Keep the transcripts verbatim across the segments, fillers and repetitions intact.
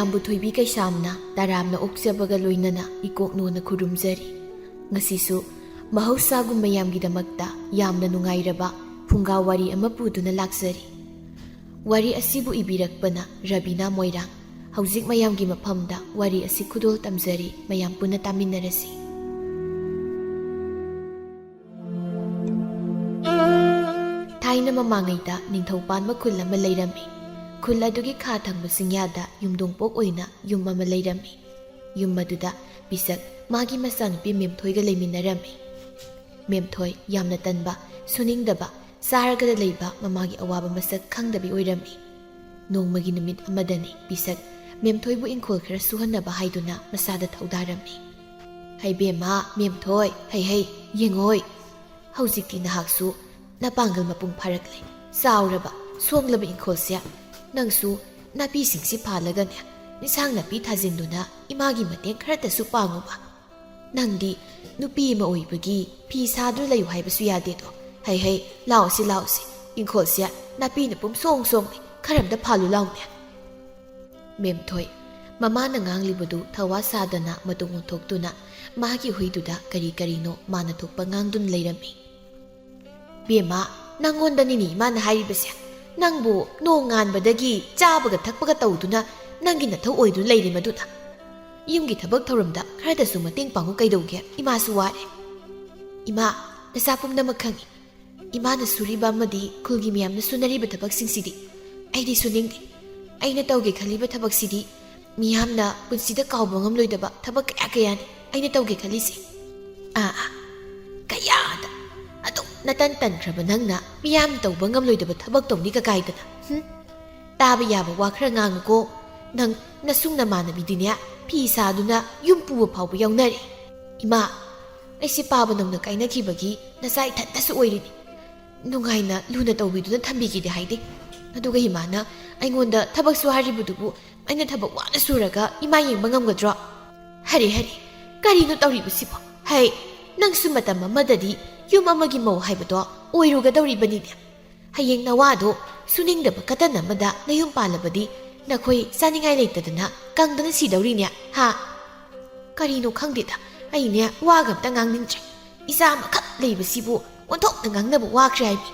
ꯃꯌꯥꯝꯕꯨ ꯊꯣꯏꯕꯤ ꯀꯩꯁꯥꯝꯅ ꯇꯔꯥꯝꯅ ꯑꯣꯛꯆꯕꯒ ꯂꯣꯏꯅꯅ ꯏꯀꯣꯛꯅꯣꯅ ꯈꯨꯔꯨꯝꯖꯔꯤ꯫ ꯉꯁꯤꯁꯨ ꯃꯍꯧꯁꯥꯒꯨꯝ ꯃꯌꯥꯝꯒꯤꯗꯃꯛꯇ ꯌꯥꯝꯅ ꯅꯨꯡꯉꯥꯏꯔꯕ ꯐꯨꯡꯒꯥ ꯋꯥꯔꯤ ꯑꯃ ꯄꯨꯗꯨꯅ ꯂꯥꯛꯆꯔꯤ꯫ ꯋꯥꯔꯤ ꯑꯁꯤꯕꯨ ꯏꯕꯤꯔꯛꯄꯅ ꯔꯕꯤꯅꯥ ꯃꯣꯏꯔꯥꯡ꯫ ꯍꯧꯖꯤꯛ ꯃꯌꯥꯝꯒꯤ ꯃꯐꯝꯗ ꯋꯥꯔꯤ ꯑꯁꯤ ꯈꯨꯗꯣꯜ ꯇꯝꯖꯔꯤ, ꯃꯌꯥꯝ ꯄꯨꯟꯅ ꯇꯥꯃꯤꯟꯅꯔꯁꯤ꯫ ꯊꯥꯏꯅ ꯃꯃꯥꯡꯉꯩꯗ ꯅꯤꯡꯊꯧ ꯄꯥꯟꯕ ꯈꯨꯜ ꯑꯃ ꯂꯩꯔꯝꯃꯤ꯫ ꯈꯨꯜ ꯑꯗꯨꯒꯤ ꯈꯥ ꯊꯪꯕ ꯆꯤꯡꯌꯥꯗ ꯌꯨꯝꯗꯣꯡꯄꯣꯛ ꯑꯣꯏꯅ ꯌꯨꯝ ꯑꯃ ꯂꯩꯔꯝꯃꯤ꯫ ꯌꯨꯝ ꯑꯗꯨꯗ ꯄꯤꯁꯛ ꯃꯥꯒꯤ ꯃꯆꯥꯅꯨꯄꯤ ꯃꯦꯝꯊꯣꯏꯒ ꯂꯩꯃꯤꯟꯅꯔꯝꯃꯤ꯫ ꯃꯦꯝꯊꯣꯏ ꯌꯥꯝꯅ ꯇꯟꯕ, ꯁꯨꯅꯤꯡꯗꯕ, ꯆꯥꯔꯒꯗ ꯂꯩꯕ ꯃꯃꯥꯒꯤ ꯑꯋꯥꯕ ꯃꯁꯛ ꯈꯪꯗꯕꯤ ꯑꯣꯏꯔꯝꯃꯤ꯫ ꯅꯣꯡꯃꯒꯤ ꯅꯨꯃꯤꯠ ꯑꯃꯗꯅꯤ ꯄꯤꯁꯛ ꯃꯦꯝꯊꯣꯏꯕꯨ ꯏꯪꯈꯣꯜ ꯈꯔ ꯁꯨꯍꯟꯅꯕ ꯍꯥꯏꯗꯨꯅ ꯃꯁꯥꯗ ꯊꯧꯗꯥꯔꯝꯃꯤ꯫ "ꯍꯩꯕꯦꯝꯃ, ꯃꯦꯝꯊꯣꯏ, ꯍꯩ ꯍꯩ, ꯌꯦꯡꯉꯣꯏ꯫ ꯍꯧꯖꯤꯛꯇꯤ ꯅꯍꯥꯛꯁꯨ ꯅꯄꯥꯡꯒꯜ ꯃꯄꯨꯡ ꯐꯥꯔꯛꯂꯦ꯫ ꯆꯥꯎꯔꯕ, ꯁꯣꯡꯂꯕ ꯏꯪꯈꯣꯜꯁꯦ ꯅꯪꯁꯨ ꯅꯥꯄꯤꯁꯤꯡꯁꯤ ꯐꯥꯜꯂꯒꯅꯦ, ꯏꯟꯁꯥꯡ ꯅꯥꯄꯤ ꯊꯥꯖꯤꯟꯗꯨꯅ ꯏꯃꯥꯒꯤ ꯃꯇꯦꯡ ꯈꯔꯇꯁꯨ ꯄꯥꯡꯉꯨꯕ꯫ ꯅꯪꯗꯤ ꯅꯨꯄꯤ ꯑꯃ ꯑꯣꯏꯕꯒꯤ ꯐꯤ ꯁꯥꯗꯨꯅ ꯂꯩꯌꯨ ꯍꯥꯏꯕꯁꯨ ꯌꯥꯗꯦꯗꯣ꯫ ꯍꯩ ꯍꯩ, ꯂꯥꯎꯁꯤ ꯂꯥꯎꯁꯤ, ꯏꯪꯈꯣꯜꯁꯦ ꯅꯥꯄꯤꯅ ꯄꯨꯝꯁꯣꯡ ꯁꯣꯡꯂꯦ, ꯈꯔ ꯑꯝꯇ ꯐꯥꯜꯂꯨ ꯂꯥꯎꯅꯦ꯫" ꯃꯦꯝꯊꯣꯏ ꯃꯃꯥꯅ ꯉꯥꯡꯂꯤꯕꯗꯨ ꯊꯋꯥ ꯁꯥꯗꯅ ꯃꯇꯨꯡ ꯑꯣꯟꯊꯣꯛꯇꯨꯅ ꯃꯥꯒꯤ ꯍꯨꯏꯗꯨꯗ ꯀꯔꯤ ꯀꯔꯤꯅꯣ ꯃꯥꯅ ꯊꯣꯛꯄ ꯉꯥꯡꯗꯨꯅ ꯂꯩꯔꯝꯃꯤ꯫ "ꯕꯦꯝꯃ, ꯅꯪꯉꯣꯟꯗꯅꯤꯅꯦ ꯏꯃꯥꯅ ꯍꯥꯏꯔꯤꯕꯁꯦ꯫ ꯅꯪꯕꯨ ꯅꯣꯡ ꯉꯥꯟꯕꯗꯒꯤ ꯆꯥꯕꯒ ꯊꯛꯄꯒ ꯇꯧꯗꯨꯅ ꯅꯪꯒꯤ ꯅꯊꯧ ꯑꯣꯏꯗꯨꯅ ꯂꯩꯔꯦ ꯃꯗꯨꯗ꯫ ꯌꯨꯝꯒꯤ ꯊꯕꯛ ꯊꯧꯔꯝꯗ ꯈꯔꯗꯁꯨ ꯃꯇꯦꯡ ꯄꯥꯡꯉꯨ ꯀꯩꯗꯧꯒꯦ? ꯏꯃꯥꯁꯨ ꯋꯥꯔꯦ꯫" "ꯏꯃꯥ, ꯅꯆꯥ ꯄꯨꯝꯅꯃꯛ ꯈꯪꯏ꯫ ꯏꯃꯥꯅ ꯁꯨꯔꯤꯕ ꯑꯃꯗꯤ ꯈꯨꯜꯒꯤ ꯃꯤꯌꯥꯝꯅ ꯁꯨꯅꯔꯤꯕ ꯊꯕꯛꯁꯤꯡꯁꯤꯗꯤ ꯑꯩꯗꯤ ꯁꯨꯅꯤꯡꯗꯦ꯫ ꯑꯩꯅ ꯇꯧꯒꯦ ꯈꯜꯂꯤꯕ ꯊꯕꯛꯁꯤꯗꯤ ꯃꯤꯌꯥꯝꯅ ꯄꯨꯟꯁꯤꯗ ꯀꯥꯎꯕ ꯉꯝꯂꯣꯏꯗꯕ ꯊꯕꯛ ꯀꯌꯥ ꯀꯌꯥꯅꯤ ꯑꯩꯅ ꯇꯧꯒꯦ ꯈꯜꯂꯤꯁꯦ꯫ ꯑꯥ, ꯑꯥ, ꯀꯌꯥꯗ ꯑꯗꯨꯝ ꯅꯇꯟ ꯇꯟꯈ꯭ꯔꯕ ꯅꯪꯅ ꯃꯤꯌꯥꯝ ꯇꯧꯕ ꯉꯝꯂꯣꯏꯗꯕ ꯊꯕꯛ ꯇꯧꯅꯤ ꯀꯀꯥꯏꯗꯅ? ꯍꯨꯝ? ꯇꯥꯕ ꯌꯥꯕ ꯋꯥ ꯈꯔ ꯉꯥꯡꯉꯨꯀꯣ꯫ ꯅꯪ ꯅꯁꯨꯡ ꯅꯃꯥꯟꯅꯕꯤꯗꯤꯅꯦ, ꯐꯤ ꯁꯥꯗꯨꯅ ꯌꯨꯝ ꯄꯨꯕ ꯐꯥꯎꯕ ꯌꯥꯎꯅꯔꯦ꯫ ꯏꯃꯥ, ꯑꯩꯁꯦ ꯄꯥꯕ ꯅꯧꯅ ꯀꯥꯏꯅꯈꯤꯕꯒꯤ ꯅꯆꯥ ꯏꯊꯟꯇꯁꯨ ꯑꯣꯏꯔꯤꯅꯤ꯫ ꯅꯨꯡꯉꯥꯏꯅ ꯂꯨꯅ ꯇꯧꯕꯤꯗꯨꯅ ꯊꯝꯕꯤꯒꯦꯗꯤ ꯍꯥꯏꯗꯦ꯫ ꯑꯗꯨꯒ ꯏꯃꯥꯅ ꯑꯩꯉꯣꯟꯗ ꯊꯕꯛꯁꯨ ꯍꯥꯏꯔꯤꯕꯗꯨꯕꯨ ꯑꯩꯅ ꯊꯕꯛ ꯋꯥꯅ ꯁꯨꯔꯒ ꯏꯃꯥ ꯌꯦꯡꯕ ꯉꯝꯒꯗ꯭ꯔꯣ? ꯍꯔꯦ, ꯍꯔꯦ, ꯀꯔꯤꯅꯣ ꯇꯧꯔꯤꯕꯁꯤꯕꯣ? ꯍꯩ, ꯅꯪꯁꯨ ꯃꯇꯝ ꯑꯃꯗꯗꯤ ꯌꯨꯝ ꯑꯃꯒꯤ ꯃꯧ ꯍꯥꯏꯕꯗꯣ ꯑꯣꯏꯔꯨꯒꯗꯧꯔꯤꯕꯅꯤꯅꯦ꯫ ꯍꯌꯦꯡ ꯅꯋꯥꯗꯣ ꯁꯨꯅꯤꯡꯗꯕ ꯀꯇꯟ ꯑꯃꯗ ꯅꯌꯨꯝ ꯄꯥꯜꯂꯕꯗꯤ ꯅꯈꯣꯏ ꯆꯥꯅꯤꯡꯉꯥꯏ ꯂꯩꯇꯗꯅ ꯀꯪꯗꯅ ꯁꯤꯗꯧꯔꯤꯅꯦ, ꯍꯥ? ꯀꯔꯤꯅꯣ ꯈꯪꯗꯦꯗ, ꯑꯩꯅꯦ ꯋꯥꯒ ꯑꯝꯇ ꯉꯥꯡꯅꯤꯡꯗ꯭ꯔꯦ꯫ ꯏꯆꯥ ꯑꯃꯈꯛ ꯂꯩꯕꯁꯤꯕꯨ ꯑꯣꯟꯊꯣꯛꯅ ꯉꯥꯡꯅꯕ ꯋꯥꯈ꯭ꯔꯦ ꯍꯥꯏꯕꯤ꯫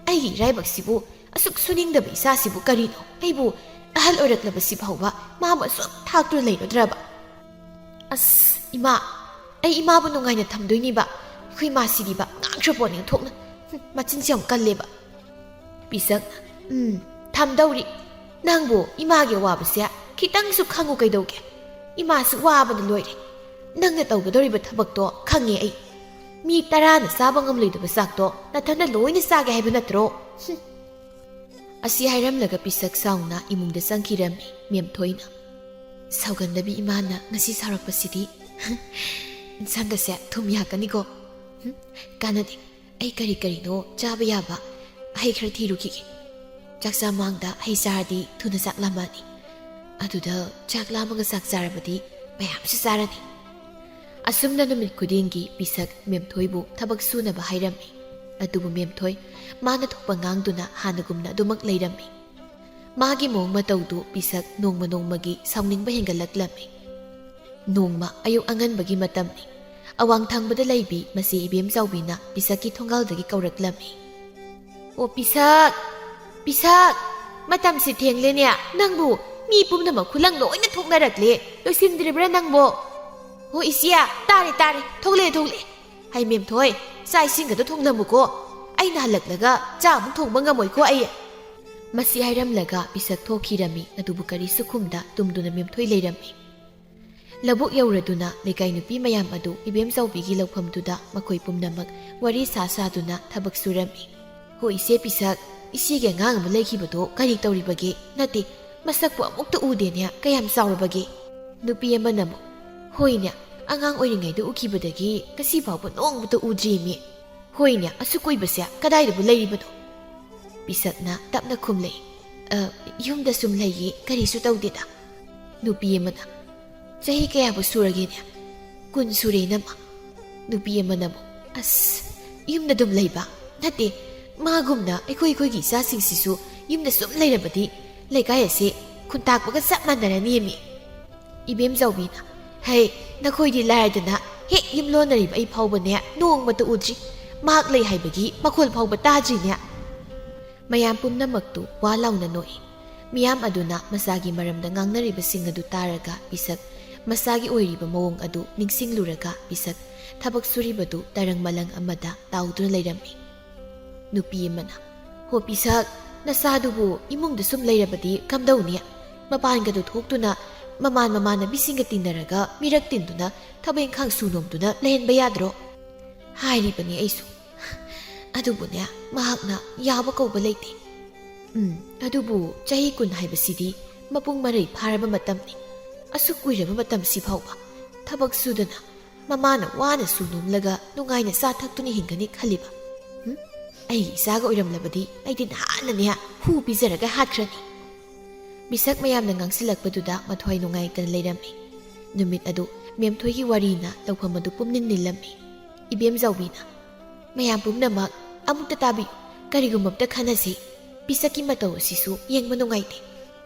ꯑꯩꯒꯤ ꯏꯔꯥꯏꯕꯛꯁꯤꯕꯨ, ꯑꯁꯨꯛ ꯁꯨꯅꯤꯡꯗꯕ ꯏꯆꯥꯁꯤꯕꯨ ꯀꯔꯤꯅꯣ? ꯑꯩꯕꯨ ꯑꯍꯜ ꯑꯣꯏꯔꯛꯂꯕꯁꯤ ꯐꯥꯎꯕ ꯃꯥꯕꯨ ꯑꯁꯨꯛ ꯊꯥꯛꯇꯨꯅ ꯂꯩꯔꯗ꯭ꯔꯕ? ꯑꯁ, ꯏꯃꯥ, ꯑꯩ ꯏꯃꯥꯕꯨ ꯅꯨꯡꯉꯥꯏꯅ ꯊꯝꯗꯣꯏꯅꯤꯕ꯫ ꯑꯩꯈꯣꯏ ꯏꯃꯥ ꯁꯤꯗꯤꯕ ꯉꯥꯡꯈ꯭ꯔ ꯄꯣꯠꯅꯤ ꯑꯣꯟꯊꯣꯛꯅ꯫ ꯍꯨꯝ, ꯃꯆꯤꯟꯁꯤ ꯌꯥꯝ ꯀꯜꯂꯦꯕ꯫ ꯄꯤꯁꯛ, ꯎꯝ, ꯊꯝꯗꯧꯔꯤ꯫ ꯅꯪꯕꯨ ꯏꯃꯥꯒꯤ ꯑꯋꯥꯕꯁꯦ ꯈꯤꯇꯪꯁꯨ ꯈꯪꯉꯨ ꯀꯩꯗꯧꯒꯦ? ꯏꯃꯥꯁꯨ ꯋꯥꯕꯅ ꯂꯣꯏꯔꯦ꯫ ꯅꯪꯅ ꯇꯧꯒꯗꯧꯔꯤꯕ ꯊꯕꯛꯇꯣ ꯈꯪꯉꯦ ꯑꯩ꯫ ꯃꯤ ꯇꯔꯥꯅ ꯆꯥꯕ ꯉꯝꯂꯣꯏꯗꯕ ꯆꯥꯛꯇꯣ ꯅꯊꯟꯅ ꯂꯣꯏꯅ ꯆꯥꯒꯦ ꯍꯥꯏꯕ ꯅꯠꯇ꯭ꯔꯣ? ꯍꯨꯝ꯫ ꯑꯁꯤ ꯍꯥꯏꯔꯝꯂꯒ ꯄꯤꯁꯛ ꯁꯥꯎꯅ ꯏꯃꯨꯡꯗ ꯆꯪꯈꯤꯔꯝꯃꯤ ꯃꯦꯝꯊꯣꯏꯅ꯫ ꯁꯥꯎꯒꯟꯗꯕꯤ ꯏꯃꯥꯅ ꯉꯁꯤ ꯁꯥꯎꯔꯛꯄꯁꯤꯗꯤ꯫ ꯏꯟꯁꯥꯡꯒꯁꯦ ꯊꯨꯝ ꯌꯥꯛꯀꯅꯤꯀꯣ꯫ ꯍꯨꯝ, ꯀꯥꯟꯅꯗꯦ꯫ ꯑꯩ ꯀꯔꯤ ꯀꯔꯤꯅꯣ ꯆꯥꯕ ꯌꯥꯕ ꯍꯩ ꯈꯔ ꯊꯤꯔꯨꯈꯤꯒꯦ꯫ ꯆꯥꯛ ꯆꯥ ꯃꯥꯡꯗ ꯍꯩ ꯆꯥꯔꯗꯤ ꯊꯨꯅ ꯆꯥꯛ ꯂꯥꯝꯃꯛꯑꯅꯤ꯫ ꯑꯗꯨꯗ ꯆꯥꯛ ꯂꯥꯝꯃꯒ ꯆꯥꯛ ꯆꯥꯔꯕꯗꯤ ꯃꯌꯥꯝꯁꯨ ꯆꯥꯔꯅꯤ꯫ ꯑꯁꯨꯝꯅ ꯅꯨꯃꯤꯠ ꯈꯨꯗꯤꯡꯒꯤ ꯄꯤꯁꯛ ꯃꯦꯝꯊꯣꯏꯕꯨ ꯊꯕꯛ ꯁꯨꯅꯕ ꯍꯥꯏꯔꯝꯃꯤ꯫ ꯑꯗꯨꯕꯨ ꯃꯦꯝꯊꯣꯏ ꯃꯥꯅ ꯊꯣꯛꯄ ꯉꯥꯡꯗꯨꯅ ꯍꯥꯟꯅꯒꯨꯝꯅ ꯑꯗꯨꯃꯛ ꯂꯩꯔꯝꯃꯤ꯫ ꯃꯥꯒꯤ ꯃꯑꯣꯡ ꯃꯇꯧꯗꯨ ꯄꯤꯁꯛ ꯅꯣꯡꯃ ꯅꯣꯡꯃꯒꯤ ꯁꯥꯎꯅꯤꯡꯕ ꯍꯦꯟꯒꯠꯂꯛꯂꯝꯃꯤ꯫ ꯅꯣꯡꯃ ꯑꯌꯨꯛ ꯑꯉꯟꯕꯒꯤ ꯃꯇꯝꯅꯤ꯫ ꯑꯋꯥꯡ ꯊꯪꯕꯗ ꯂꯩꯕꯤ ꯃꯆꯦ ꯏꯕꯦꯝ ꯆꯥꯎꯕꯤꯅ ꯄꯤꯁꯛꯀꯤ ꯊꯣꯡꯒꯥꯜꯗꯒꯤ ꯀꯧꯔꯛꯂꯝꯃꯤ꯫ "ꯑꯣ ꯄꯤꯁꯛ, ꯄꯤꯁꯛ, ꯃꯇꯝꯁꯤ ꯊꯦꯡꯂꯦꯅꯦ꯫ ꯅꯪꯕꯨ ꯃꯤ ꯄꯨꯝꯅꯃꯛ ꯈꯨꯂꯪ ꯂꯣꯏꯅ ꯊꯣꯛꯅꯔꯛꯂꯦ꯫ ꯂꯣꯏꯁꯤꯟꯗ꯭ꯔꯤꯕ꯭ꯔꯥ ꯅꯪꯕꯣ?" "ꯍꯣ ꯏꯆꯦ, ꯇꯥꯔꯦ, ꯇꯥꯔꯦ꯫ ꯊꯣꯛꯂꯛꯑꯦ, ꯊꯣꯛꯂꯛꯑꯦ꯫ ꯍꯥꯏ ꯃꯦꯝꯊꯣꯏ, ꯆꯥꯛ ꯏꯁꯤꯡꯒꯗꯣ ꯊꯣꯡꯂꯝꯃꯨꯀꯣ꯫ ꯑꯩꯅ ꯍꯜꯂꯛꯂꯒ ꯆꯥꯛ ꯑꯃꯨꯛ ꯊꯣꯡꯕ ꯉꯝꯃꯣꯏꯀꯣ ꯑꯩ꯫" ꯃꯁꯤ ꯍꯥꯏꯔꯝꯂꯒ ꯄꯤꯁꯛ ꯊꯣꯛꯈꯤꯔꯝꯃꯤ꯫ ꯑꯗꯨꯕꯨ ꯀꯔꯤꯁꯨ ꯈꯨꯝꯗ ꯇꯨꯝꯗꯨꯅ ꯃꯦꯝꯊꯣꯏ ꯂꯩꯔꯝꯃꯤ꯫ ꯂꯧꯕꯨꯛ ꯌꯧꯔꯗꯨꯅ ꯂꯩꯀꯥꯏ ꯅꯨꯄꯤ ꯃꯌꯥꯝ ꯑꯗꯨ ꯏꯕꯦꯝ ꯆꯥꯎꯕꯤꯒꯤ ꯂꯧꯐꯝꯗꯨꯗ ꯃꯈꯣꯏ ꯄꯨꯝꯅꯃꯛ ꯋꯥꯔꯤ ꯁꯥ ꯁꯥꯗꯨꯅ ꯊꯕꯛ ꯁꯨꯔꯝꯃꯤ꯫ "ꯍꯣ ꯏꯆꯦ ꯄꯤꯁꯛ, ꯏꯆꯦꯒꯤ ꯑꯉꯥꯡ ꯑꯃ ꯂꯩꯈꯤꯕꯗꯣ ꯀꯔꯤ ꯇꯧꯔꯤꯕꯒꯦ? ꯅꯠꯇꯦ, ꯃꯁꯛꯄꯨ ꯑꯃꯨꯛꯇ ꯎꯗꯦꯅꯦ, ꯀꯌꯥꯝ ꯆꯥꯎꯔꯕꯒꯦ?" ꯅꯨꯄꯤ ꯑꯃꯅ ꯑꯃꯨꯛ, "ꯍꯣꯏꯅꯦ, ꯑꯉꯥꯡ ꯑꯣꯏꯔꯤꯉꯩꯗ ꯎꯈꯤꯕꯗꯒꯤ ꯉꯁꯤ ꯐꯥꯎꯕ ꯅꯣꯡꯃꯇ ꯎꯗ꯭ꯔꯤꯃꯤ꯫ ꯍꯣꯏꯅꯦ, ꯑꯁꯨꯛ ꯀꯨꯏꯕꯁꯦ ꯀꯗꯥꯏꯗꯕꯨ ꯂꯩꯔꯤꯕꯅꯣ?" ꯄꯤꯁꯛꯅ ꯇꯞꯅ ꯈꯨꯝꯂꯛꯏ, "ꯑ, ꯌꯨꯝꯗ ꯁꯨꯝ ꯂꯩꯌꯦ, ꯀꯔꯤꯁꯨ ꯇꯧꯗꯦꯗ꯫" ꯅꯨꯄꯤ ꯑꯃꯅ, "ꯆꯍꯤ ꯀꯌꯥꯕꯨ ꯁꯨꯔꯒꯦꯅꯦ?" "ꯀꯨꯟ ꯁꯨꯔꯦ, ꯏꯅꯝꯃ꯫" ꯅꯨꯄꯤ ꯑꯃꯅ ꯑꯃꯨꯛ, "ꯑꯁ, ꯌꯨꯝꯗ ꯑꯗꯨꯝ ꯂꯩꯕ? ꯅꯠꯇꯦ, ꯃꯥꯒꯨꯝꯅ ꯑꯩꯈꯣꯏ ꯑꯩꯈꯣꯏꯒꯤ ꯏꯆꯥꯁꯤꯡꯁꯤꯁꯨ ꯌꯨꯝꯗ ꯁꯨꯝ ꯂꯩꯔꯕꯗꯤ ꯂꯩꯀꯥꯏ ꯑꯁꯤ ꯈꯨꯟꯇꯥꯛꯄꯒ ꯆꯞ ꯃꯥꯟꯅꯔꯅꯤꯃꯤ꯫ ꯏꯕꯦꯝꯖꯥꯎꯕꯤꯅ, "ꯍꯩ, ꯅꯈꯣꯏꯗꯤ ꯂꯥꯏꯔꯗꯅ ꯍꯦꯛ ꯌꯨꯝ ꯂꯣꯟꯅꯔꯤꯕ ꯑꯩ ꯐꯥꯎꯕꯅꯦ ꯅꯣꯡꯃꯇ ꯎꯗ꯭ꯔꯤ꯫ ꯃꯍꯥꯛ ꯂꯩ ꯍꯥꯏꯕꯒꯤ ꯃꯈꯣꯜ ꯐꯥꯎꯕ ꯇꯥꯗ꯭ꯔꯤꯅꯦ"꯫ ꯃꯌꯥꯝ ꯄꯨꯝꯅꯃꯛꯇꯨ ꯋꯥ ꯂꯥꯎꯅ ꯅꯣꯛꯏ꯫ ꯃꯤꯌꯥꯝ ꯑꯗꯨꯅ ꯃꯁꯥꯒꯤ ꯃꯔꯝꯗ ꯉꯥꯡꯅꯔꯤꯕꯁꯤꯡ ꯑꯗꯨ ꯇꯥꯔꯒ ꯄꯤꯁꯛ ꯃꯁꯥꯒꯤ ꯑꯣꯏꯔꯤꯕ ꯃꯑꯣꯡ ꯑꯗꯨ ꯅꯤꯡꯁꯤꯡꯂꯨꯔꯒ ꯄꯤꯁꯛ ꯊꯕꯛ ꯁꯨꯔꯤꯕꯗꯨ ꯇꯔꯪ ꯃꯂꯪ ꯑꯃꯗ ꯇꯥꯎꯗꯨꯅ ꯂꯩꯔꯝꯃꯤ꯫ ꯅꯨꯄꯤ ꯑꯃꯅ, "ꯍꯣ ꯄꯤꯁꯛ, ꯅꯆꯥꯗꯨꯕꯨ ꯏꯃꯨꯡꯗ ꯁꯨꯝ ꯂꯩꯔꯕꯗꯤ ꯀꯝꯗꯧꯅꯤ? ꯃꯄꯥꯟꯒꯗꯨ ꯊꯣꯛꯇꯨꯅ ꯃꯃꯥꯟ ꯃꯃꯥꯟꯅꯕꯤꯁꯤꯡꯒ ꯇꯤꯟꯅꯔꯒ ꯃꯤꯔꯛ ꯇꯤꯟꯗꯨꯅ ꯊꯕꯛ ꯏꯪꯈꯥꯡ ꯁꯨ ꯅꯣꯝꯗꯨꯅ ꯂꯩꯍꯟꯕ ꯌꯥꯗ꯭ꯔꯣ?" ꯍꯥꯏꯔꯤꯕꯅꯤ ꯑꯩꯁꯨ꯫ ꯑꯗꯨꯕꯨꯅꯦ, ꯃꯍꯥꯛꯅ ꯌꯥꯕ ꯀꯧꯕ ꯂꯩꯇꯦ꯫ ꯎꯝ, ꯑꯗꯨꯕꯨ ꯆꯍꯤ ꯀꯨꯟ ꯍꯥꯏꯕꯁꯤꯗꯤ ꯃꯄꯨꯡ ꯃꯔꯩ ꯐꯥꯔꯕ ꯃꯇꯝꯅꯤ꯫ ꯑꯁꯨꯛ ꯀꯨꯏꯔꯕ ꯃꯇꯝꯁꯤ ꯐꯥꯎꯕ ꯊꯕꯛ ꯁꯨꯗꯅ ꯃꯃꯥꯅ ꯋꯥꯅ ꯁꯨ ꯅꯣꯝꯂꯒ ꯅꯨꯡꯉꯥꯏꯅ ꯆꯥ ꯊꯛꯇꯨꯅ ꯍꯤꯡꯒꯅꯤ ꯈꯜꯂꯤꯕ꯫ ꯎꯝ? ꯑꯩꯒꯤ ꯏꯆꯥꯒ ꯑꯣꯏꯔꯝꯂꯕꯗꯤ ꯑꯩꯗꯤ ꯅꯍꯥꯟꯅꯅꯦ ꯍꯨ ꯄꯤꯖꯔꯒ ꯍꯥꯠꯈ꯭ꯔꯅꯤ꯫ ꯃꯤꯁꯛ ꯃꯌꯥꯝꯅ ꯉꯥꯡꯁꯤꯜꯂꯛꯄꯗꯨꯗ ꯃꯊ꯭ꯋꯥꯏ ꯅꯨꯡꯉꯥꯏꯇꯅ ꯂꯩꯔꯝꯃꯤ꯫ ꯅꯨꯃꯤꯠ ꯑꯗꯨ ꯃꯦꯝꯊꯣꯏꯒꯤ ꯋꯥꯔꯤꯅ ꯂꯧꯐꯝ ꯑꯗꯨ ꯄꯨꯝꯅꯤꯜ ꯅꯤꯜꯂꯝꯃꯤ꯫ ꯏꯕꯦꯝꯖꯥꯎꯕꯤꯅ, "ꯃꯌꯥꯝ ꯄꯨꯝꯅꯃꯛ ꯑꯃꯨꯛꯇ ꯇꯥꯕꯤꯌꯨ, ꯀꯔꯤꯒꯨꯝꯕ ꯑꯝꯇ ꯈꯟꯅꯁꯤ꯫ ꯄꯤꯁꯛꯀꯤ ꯃꯇꯧ ꯑꯁꯤꯁꯨ ꯌꯦꯡꯕ ꯅꯨꯡꯉꯥꯏꯇꯦ꯫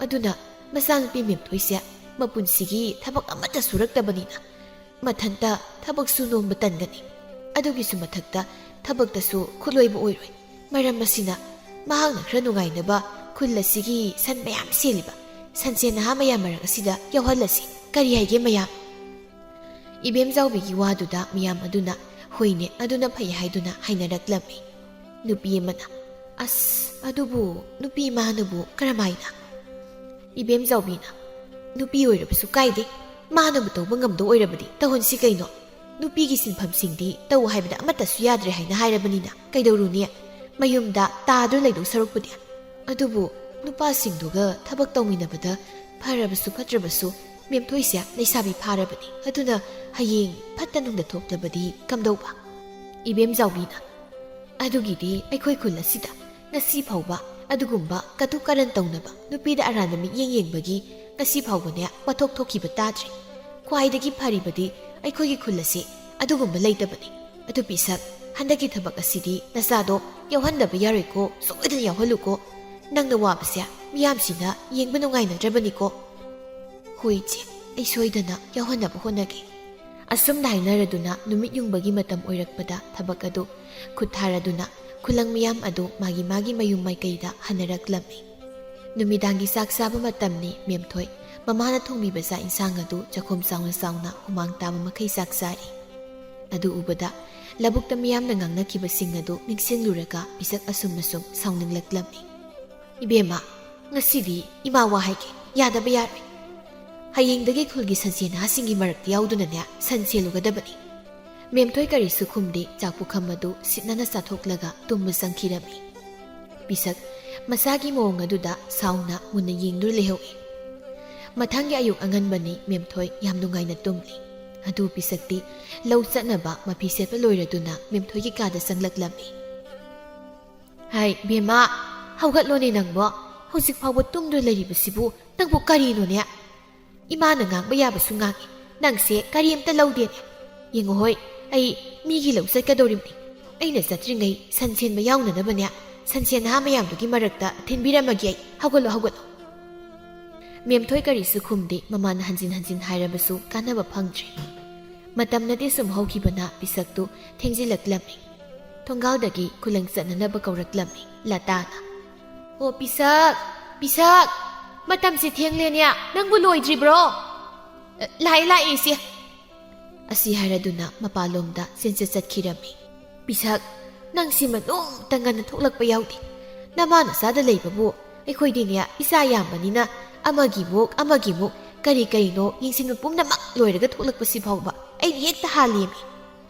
ꯑꯗꯨꯅ ꯃꯆꯥꯅꯨꯄꯤ ꯃꯦꯝꯊꯣꯏꯁꯦ ꯃꯄꯨꯟꯁꯤꯒꯤ ꯊꯕꯛ ꯑꯃꯠꯇ ꯁꯨꯔꯛꯇꯕꯅꯤꯅ ꯃꯊꯟꯇ ꯊꯕꯛꯁꯨ ꯅꯣꯝꯕ ꯇꯟꯒꯅꯤ꯫ ꯑꯗꯨꯒꯤꯁꯨ ꯃꯊꯛꯇ ꯊꯕꯛꯇꯁꯨ ꯈꯨꯠꯂꯣꯏꯕ ꯑꯣꯏꯔꯣꯏ꯫ ꯃꯔꯝ ꯑꯁꯤꯅ ꯃꯍꯥꯛꯅ ꯈꯔ ꯅꯨꯡꯉꯥꯏꯅꯕ ꯈꯨꯜ ꯑꯁꯤꯒꯤ ꯁꯟ ꯃꯌꯥꯝ ꯁꯦꯜꯂꯤꯕ ꯁꯟꯁꯦꯟ ꯅꯍꯥ ꯃꯌꯥꯝ ꯃꯔꯛ ꯑꯁꯤꯗ ꯌꯥꯎꯍꯜꯂꯁꯤ꯫ ꯀꯔꯤ ꯍꯥꯏꯒꯦ ꯃꯌꯥꯝ?" ꯏꯕꯦꯝꯖꯥꯎꯕꯤꯒꯤ ꯋꯥꯗꯨꯗ ꯃꯤꯌꯥꯝ ꯑꯗꯨꯅ "ꯍꯣꯏꯅꯦ, ꯑꯗꯨꯅ ꯐꯩ" ꯍꯥꯏꯗꯨꯅ ꯍꯥꯏꯅꯔꯛꯂꯝꯃꯤ꯫ ꯅꯨꯄꯤ ꯑꯃꯅ, "ꯑꯁ, ꯑꯗꯨꯕꯨ ꯅꯨꯄꯤ ꯃꯥꯅꯕꯨ ꯀꯔꯝꯍꯥꯏꯅ?" ꯏꯕꯦꯝꯖꯥꯎꯕꯤꯅ, "ꯅꯨꯄꯤ ꯑꯣꯏꯔꯕꯁꯨ ꯀꯥꯏꯗꯦ, ꯃꯥꯅꯕꯨ ꯇꯧꯕ ꯉꯝꯗꯧ ꯑꯣꯏꯔꯕꯗꯤ ꯇꯧꯍꯟꯁꯤ ꯀꯩꯅꯣ꯫ ꯅꯨꯄꯤꯒꯤ ꯁꯤꯟꯐꯝꯁꯤꯡꯗꯤ ꯇꯧ ꯍꯥꯏꯕꯗ ꯑꯃꯠꯇꯁꯨ ꯌꯥꯗ꯭ꯔꯦ ꯍꯥꯏꯅ ꯍꯥꯏꯔꯕꯅꯤꯅ ꯀꯩꯗꯧꯔꯨꯅꯤ? ꯃꯌꯨꯝꯗ ꯇꯥꯗꯨꯅ ꯂꯩꯗꯧ ꯁꯔꯨꯛꯄꯨꯗꯤ꯫ ꯑꯗꯨꯕꯨ ꯅꯨꯄꯥꯁꯤꯡꯗꯨꯒ ꯊꯕꯛ ꯇꯧꯃꯤꯟꯅꯕꯗ ꯐꯔꯕꯁꯨ ꯐꯠꯇ꯭ꯔꯕꯁꯨ ꯃꯦꯝꯊꯣꯏꯁꯦ ꯂꯩꯁꯥꯕꯤ ꯐꯥꯔꯕꯅꯤ꯫ ꯑꯗꯨꯅ ꯍꯌꯦꯡ ꯐꯠꯇ ꯅꯨꯡꯗ ꯊꯣꯛꯂꯕꯗꯤ ꯀꯝꯗꯧꯕ?" ꯏꯕꯦꯝꯖꯥꯎꯕꯤꯅ, "ꯑꯗꯨꯒꯤꯗꯤ ꯑꯩꯈꯣꯏ ꯈꯨꯜ ꯑꯁꯤꯗ ꯉꯁꯤ ꯐꯥꯎꯕ ꯑꯗꯨꯒꯨꯝꯕ ꯀꯇꯨ ꯀꯔꯟ ꯇꯧꯅꯕ, ꯅꯨꯄꯤꯗ ꯑꯔꯥꯟꯕ ꯃꯤꯠꯌꯦꯡ ꯌꯦꯡꯕꯒꯤ ꯉꯁꯤ ꯐꯥꯎꯕꯅꯦ ꯋꯥꯊꯣꯛ ꯊꯣꯛꯈꯤꯕ ꯇꯥꯗ꯭ꯔꯤ꯫ ꯈ꯭ꯋꯥꯏꯗꯒꯤ ꯐꯔꯤꯕꯗꯤ ꯑꯩꯈꯣꯏꯒꯤ ꯈꯨꯜ ꯑꯁꯤ ꯑꯗꯨꯒꯨꯝꯕ ꯂꯩꯇꯕꯅꯤ꯫ ꯑꯗꯨ ꯄꯤꯁꯛ, ꯍꯟꯗꯛꯀꯤ ꯊꯕꯛ ꯑꯁꯤꯗꯤ ꯅꯆꯥꯗꯣ ꯌꯥꯎꯍꯟꯗꯕ ꯌꯥꯔꯣꯏꯀꯣ, ꯁꯣꯏꯗꯅ ꯌꯥꯎꯍꯜꯂꯨꯀꯣ꯫ ꯅꯪꯅ ꯋꯥꯕꯁꯦ ꯃꯤꯌꯥꯝꯁꯤꯅ ꯌꯦꯡꯕ ꯅꯨꯡꯉꯥꯏꯅꯗ꯭ꯔꯕꯅꯤꯀꯣ꯫ "ꯍꯣꯏ ꯏꯆꯦ, ꯑꯩ ꯁꯣꯏꯗꯅ ꯌꯥꯎꯍꯟꯅꯕ ꯍꯣꯠꯅꯒꯦ"꯫ ꯑꯁꯨꯝꯅ ꯍꯥꯏꯅꯔꯗꯨꯅ ꯅꯨꯃꯤꯠ ꯌꯨꯡꯕꯒꯤ ꯃꯇꯝ ꯑꯣꯏꯔꯛꯄꯗ ꯊꯕꯛ ꯑꯗꯨ ꯈꯨꯠ ꯊꯥꯔꯗꯨꯅ ꯈꯨꯂꯪ ꯃꯤꯌꯥꯝ ꯑꯗꯨ ꯃꯥꯒꯤ ꯃꯥꯒꯤ ꯃꯌꯨꯝ ꯃꯥꯏꯀꯩꯗ ꯍꯟꯅꯔꯛꯂꯝꯃꯤ꯫ ꯅꯨꯃꯤꯗꯥꯡꯒꯤ ꯆꯥꯛ ꯆꯥꯕ ꯃꯇꯝꯅꯤ꯫ ꯃꯦꯝꯊꯣꯏ ꯃꯃꯥꯅ ꯊꯣꯡꯕꯤꯕ ꯆꯥꯛ ꯏꯟꯁꯥꯡ ꯑꯗꯨ ꯆꯥꯛꯈꯨꯝ ꯆꯥꯎꯅ ꯆꯥꯎꯅ ꯍꯨꯃꯥꯡ ꯇꯥꯕ ꯃꯈꯩ ꯆꯥꯛ ꯆꯥꯔꯤ꯫ ꯑꯗꯨ ꯎꯕꯗ ꯂꯧꯕꯨꯛꯇ ꯃꯤꯌꯥꯝꯅ ꯉꯥꯡꯅꯈꯤꯕꯁꯤꯡ ꯑꯗꯨ ꯅꯤꯡꯁꯤꯡꯂꯨꯔꯒ ꯄꯤꯁꯛ ꯑꯁꯨꯝ ꯑꯁꯨꯝ ꯁꯥꯎꯅꯤꯡꯂꯛꯂꯝꯃꯤ꯫ "ꯏꯕꯦꯝꯃ, ꯉꯁꯤꯗꯤ ꯏꯃꯥ ꯋꯥ ꯍꯥꯏꯒꯦ, ꯌꯥꯗꯕ ꯌꯥꯔꯣꯏ꯫ ꯍꯌꯦꯡꯗꯒꯤ ꯈꯨꯜꯒꯤ ꯁꯟꯁꯦꯟ ꯅꯍꯥꯁꯤꯡꯒꯤ ꯃꯔꯛꯇ ꯌꯥꯎꯗꯨꯅꯅꯦ ꯁꯟ ꯁꯦꯜꯂꯨꯒꯗꯕꯅꯤ"꯫ ꯃꯦꯝꯊꯣꯏ ꯀꯔꯤꯁꯨ ꯈꯨꯝꯗꯦ, ꯆꯥꯛ ꯄꯨꯈꯝ ꯑꯗꯨ ꯁꯤꯠꯅꯅ ꯆꯥꯊꯣꯛꯂꯒ ꯇꯨꯝꯕ ꯆꯪꯈꯤꯔꯝꯃꯤ꯫ ꯄꯤꯁꯛ ꯃꯁꯥꯒꯤ ꯃꯑꯣꯡ ꯑꯗꯨꯗ ꯁꯥꯎꯅ ꯃꯨꯟꯅ ꯌꯦꯡꯗꯨꯅ ꯂꯩꯍꯧꯏ꯫ ꯃꯊꯪꯒꯤ ꯑꯌꯨꯛ ꯑꯉꯟꯕꯅꯤ꯫ ꯃꯦꯝꯊꯣꯏ ꯌꯥꯝ ꯅꯨꯡꯉꯥꯏꯅ ꯇꯨꯝꯂꯤ꯫ ꯑꯗꯨ ꯄꯤꯁꯛꯇꯤ ꯂꯧ ꯆꯠꯅꯕ ꯃꯐꯤ ꯁꯦꯠꯄ ꯂꯣꯏꯔꯗꯨꯅ ꯃꯦꯝꯊꯣꯏꯒꯤ ꯀꯥꯗ ꯆꯪꯂꯛꯂꯝꯃꯤ꯫ "ꯍꯥꯏ ꯕꯦꯝꯃ, ꯍꯧꯒꯠꯂꯣꯅꯦ ꯅꯪꯕꯣ꯫ ꯍꯧꯖꯤꯛ ꯐꯥꯎꯕ ꯇꯨꯝꯗꯨꯅ ꯂꯩꯔꯤꯕꯁꯤꯕꯨ ꯅꯪꯕꯨ ꯀꯔꯤꯅꯣꯅꯦ? ꯏꯃꯥꯅ ꯉꯥꯡꯕ ꯌꯥꯕꯁꯨ ꯉꯥꯡꯉꯤ, ꯅꯪꯁꯦ ꯀꯔꯤꯝꯇ ꯂꯧꯗꯦꯅꯦ꯫ ꯌꯦꯡꯉꯨ ꯍꯣꯏ, ꯑꯩ ꯃꯤꯒꯤ ꯂꯧ ꯆꯠꯀꯗꯧꯔꯤꯕꯅꯤ꯫ ꯑꯩꯅ ꯆꯠꯇ꯭ꯔꯤꯉꯩ ꯁꯟꯁꯦꯟ ꯃꯌꯥꯎꯅꯅꯕꯅꯦ, ꯁꯟꯁꯦꯟ ꯅꯍꯥ ꯃꯌꯥꯝꯗꯨꯒꯤ ꯃꯔꯛꯇ ꯊꯤꯟꯕꯤꯔꯝꯃꯒꯦ ꯑꯩ꯫ ꯍꯧꯒꯠꯂꯣ, ꯍꯧꯒꯠꯂꯣ"꯫ ꯃꯦꯝꯊꯣꯏ ꯀꯔꯤꯁꯨ ꯈꯨꯝꯗꯦ꯫ ꯃꯃꯥꯅ ꯍꯟꯖꯤꯟ ꯍꯟꯖꯤꯟ ꯍꯥꯏꯔꯕꯁꯨ ꯀꯥꯟꯅꯕ ꯐꯪꯗ꯭ꯔꯦ꯫ ꯃꯇꯝꯅꯗꯤ ꯁꯨꯝ ꯍꯧꯈꯤꯕꯅ ꯄꯤꯁꯛꯇꯨ ꯊꯦꯡꯖꯤꯜꯂꯛꯂꯝꯃꯤ꯫ ꯊꯣꯡꯒꯥꯜꯗꯒꯤ ꯈꯨꯂꯪ ꯆꯠꯅꯅꯕ ꯀꯧꯔꯛꯂꯝꯃꯤ ꯂꯇꯥꯅ꯫ "ꯑꯣ ꯄꯤꯁꯛ, ꯄꯤꯁꯛ, ꯃꯇꯝꯁꯤ ꯊꯦꯡꯂꯦꯅꯦ, ꯅꯪꯕꯨ ꯂꯣꯏꯗ꯭ꯔꯤꯕ꯭ꯔꯣ?" "ꯂꯥꯛꯑꯦ, ꯂꯥꯛꯑꯦ ꯏꯆꯦ"꯫ ꯑꯁꯤ ꯍꯥꯏꯔꯗꯨꯅ ꯃꯄꯥꯟꯂꯣꯝꯗ ꯆꯦꯟꯆꯠ ꯆꯠꯈꯤꯔꯝꯃꯤ꯫ "ꯄꯤꯁꯛ, ꯅꯪꯁꯤ ꯃꯅꯨꯡꯇ ꯉꯟꯅ ꯊꯣꯛꯂꯛꯄ ꯌꯥꯎꯗꯦ꯫ ꯅꯃꯥ ꯅꯆꯥꯗ ꯂꯩꯕꯕꯨ ꯑꯩꯈꯣꯏꯗꯤꯅꯦ ꯏꯆꯥ ꯌꯥꯝꯕꯅꯤꯅ ꯑꯃꯒꯤ ꯃꯨꯛ ꯑꯃꯒꯤ ꯃꯨꯛ ꯀꯔꯤ ꯀꯔꯤꯅꯣ ꯌꯦꯡꯁꯤꯟꯕ ꯄꯨꯝꯅꯃꯛ ꯂꯣꯏꯔꯒ ꯊꯣꯛꯂꯛꯄꯁꯤ ꯐꯥꯎꯕ ꯑꯩꯅ ꯍꯦꯛꯇ ꯍꯥꯜꯂꯦꯃꯤ꯫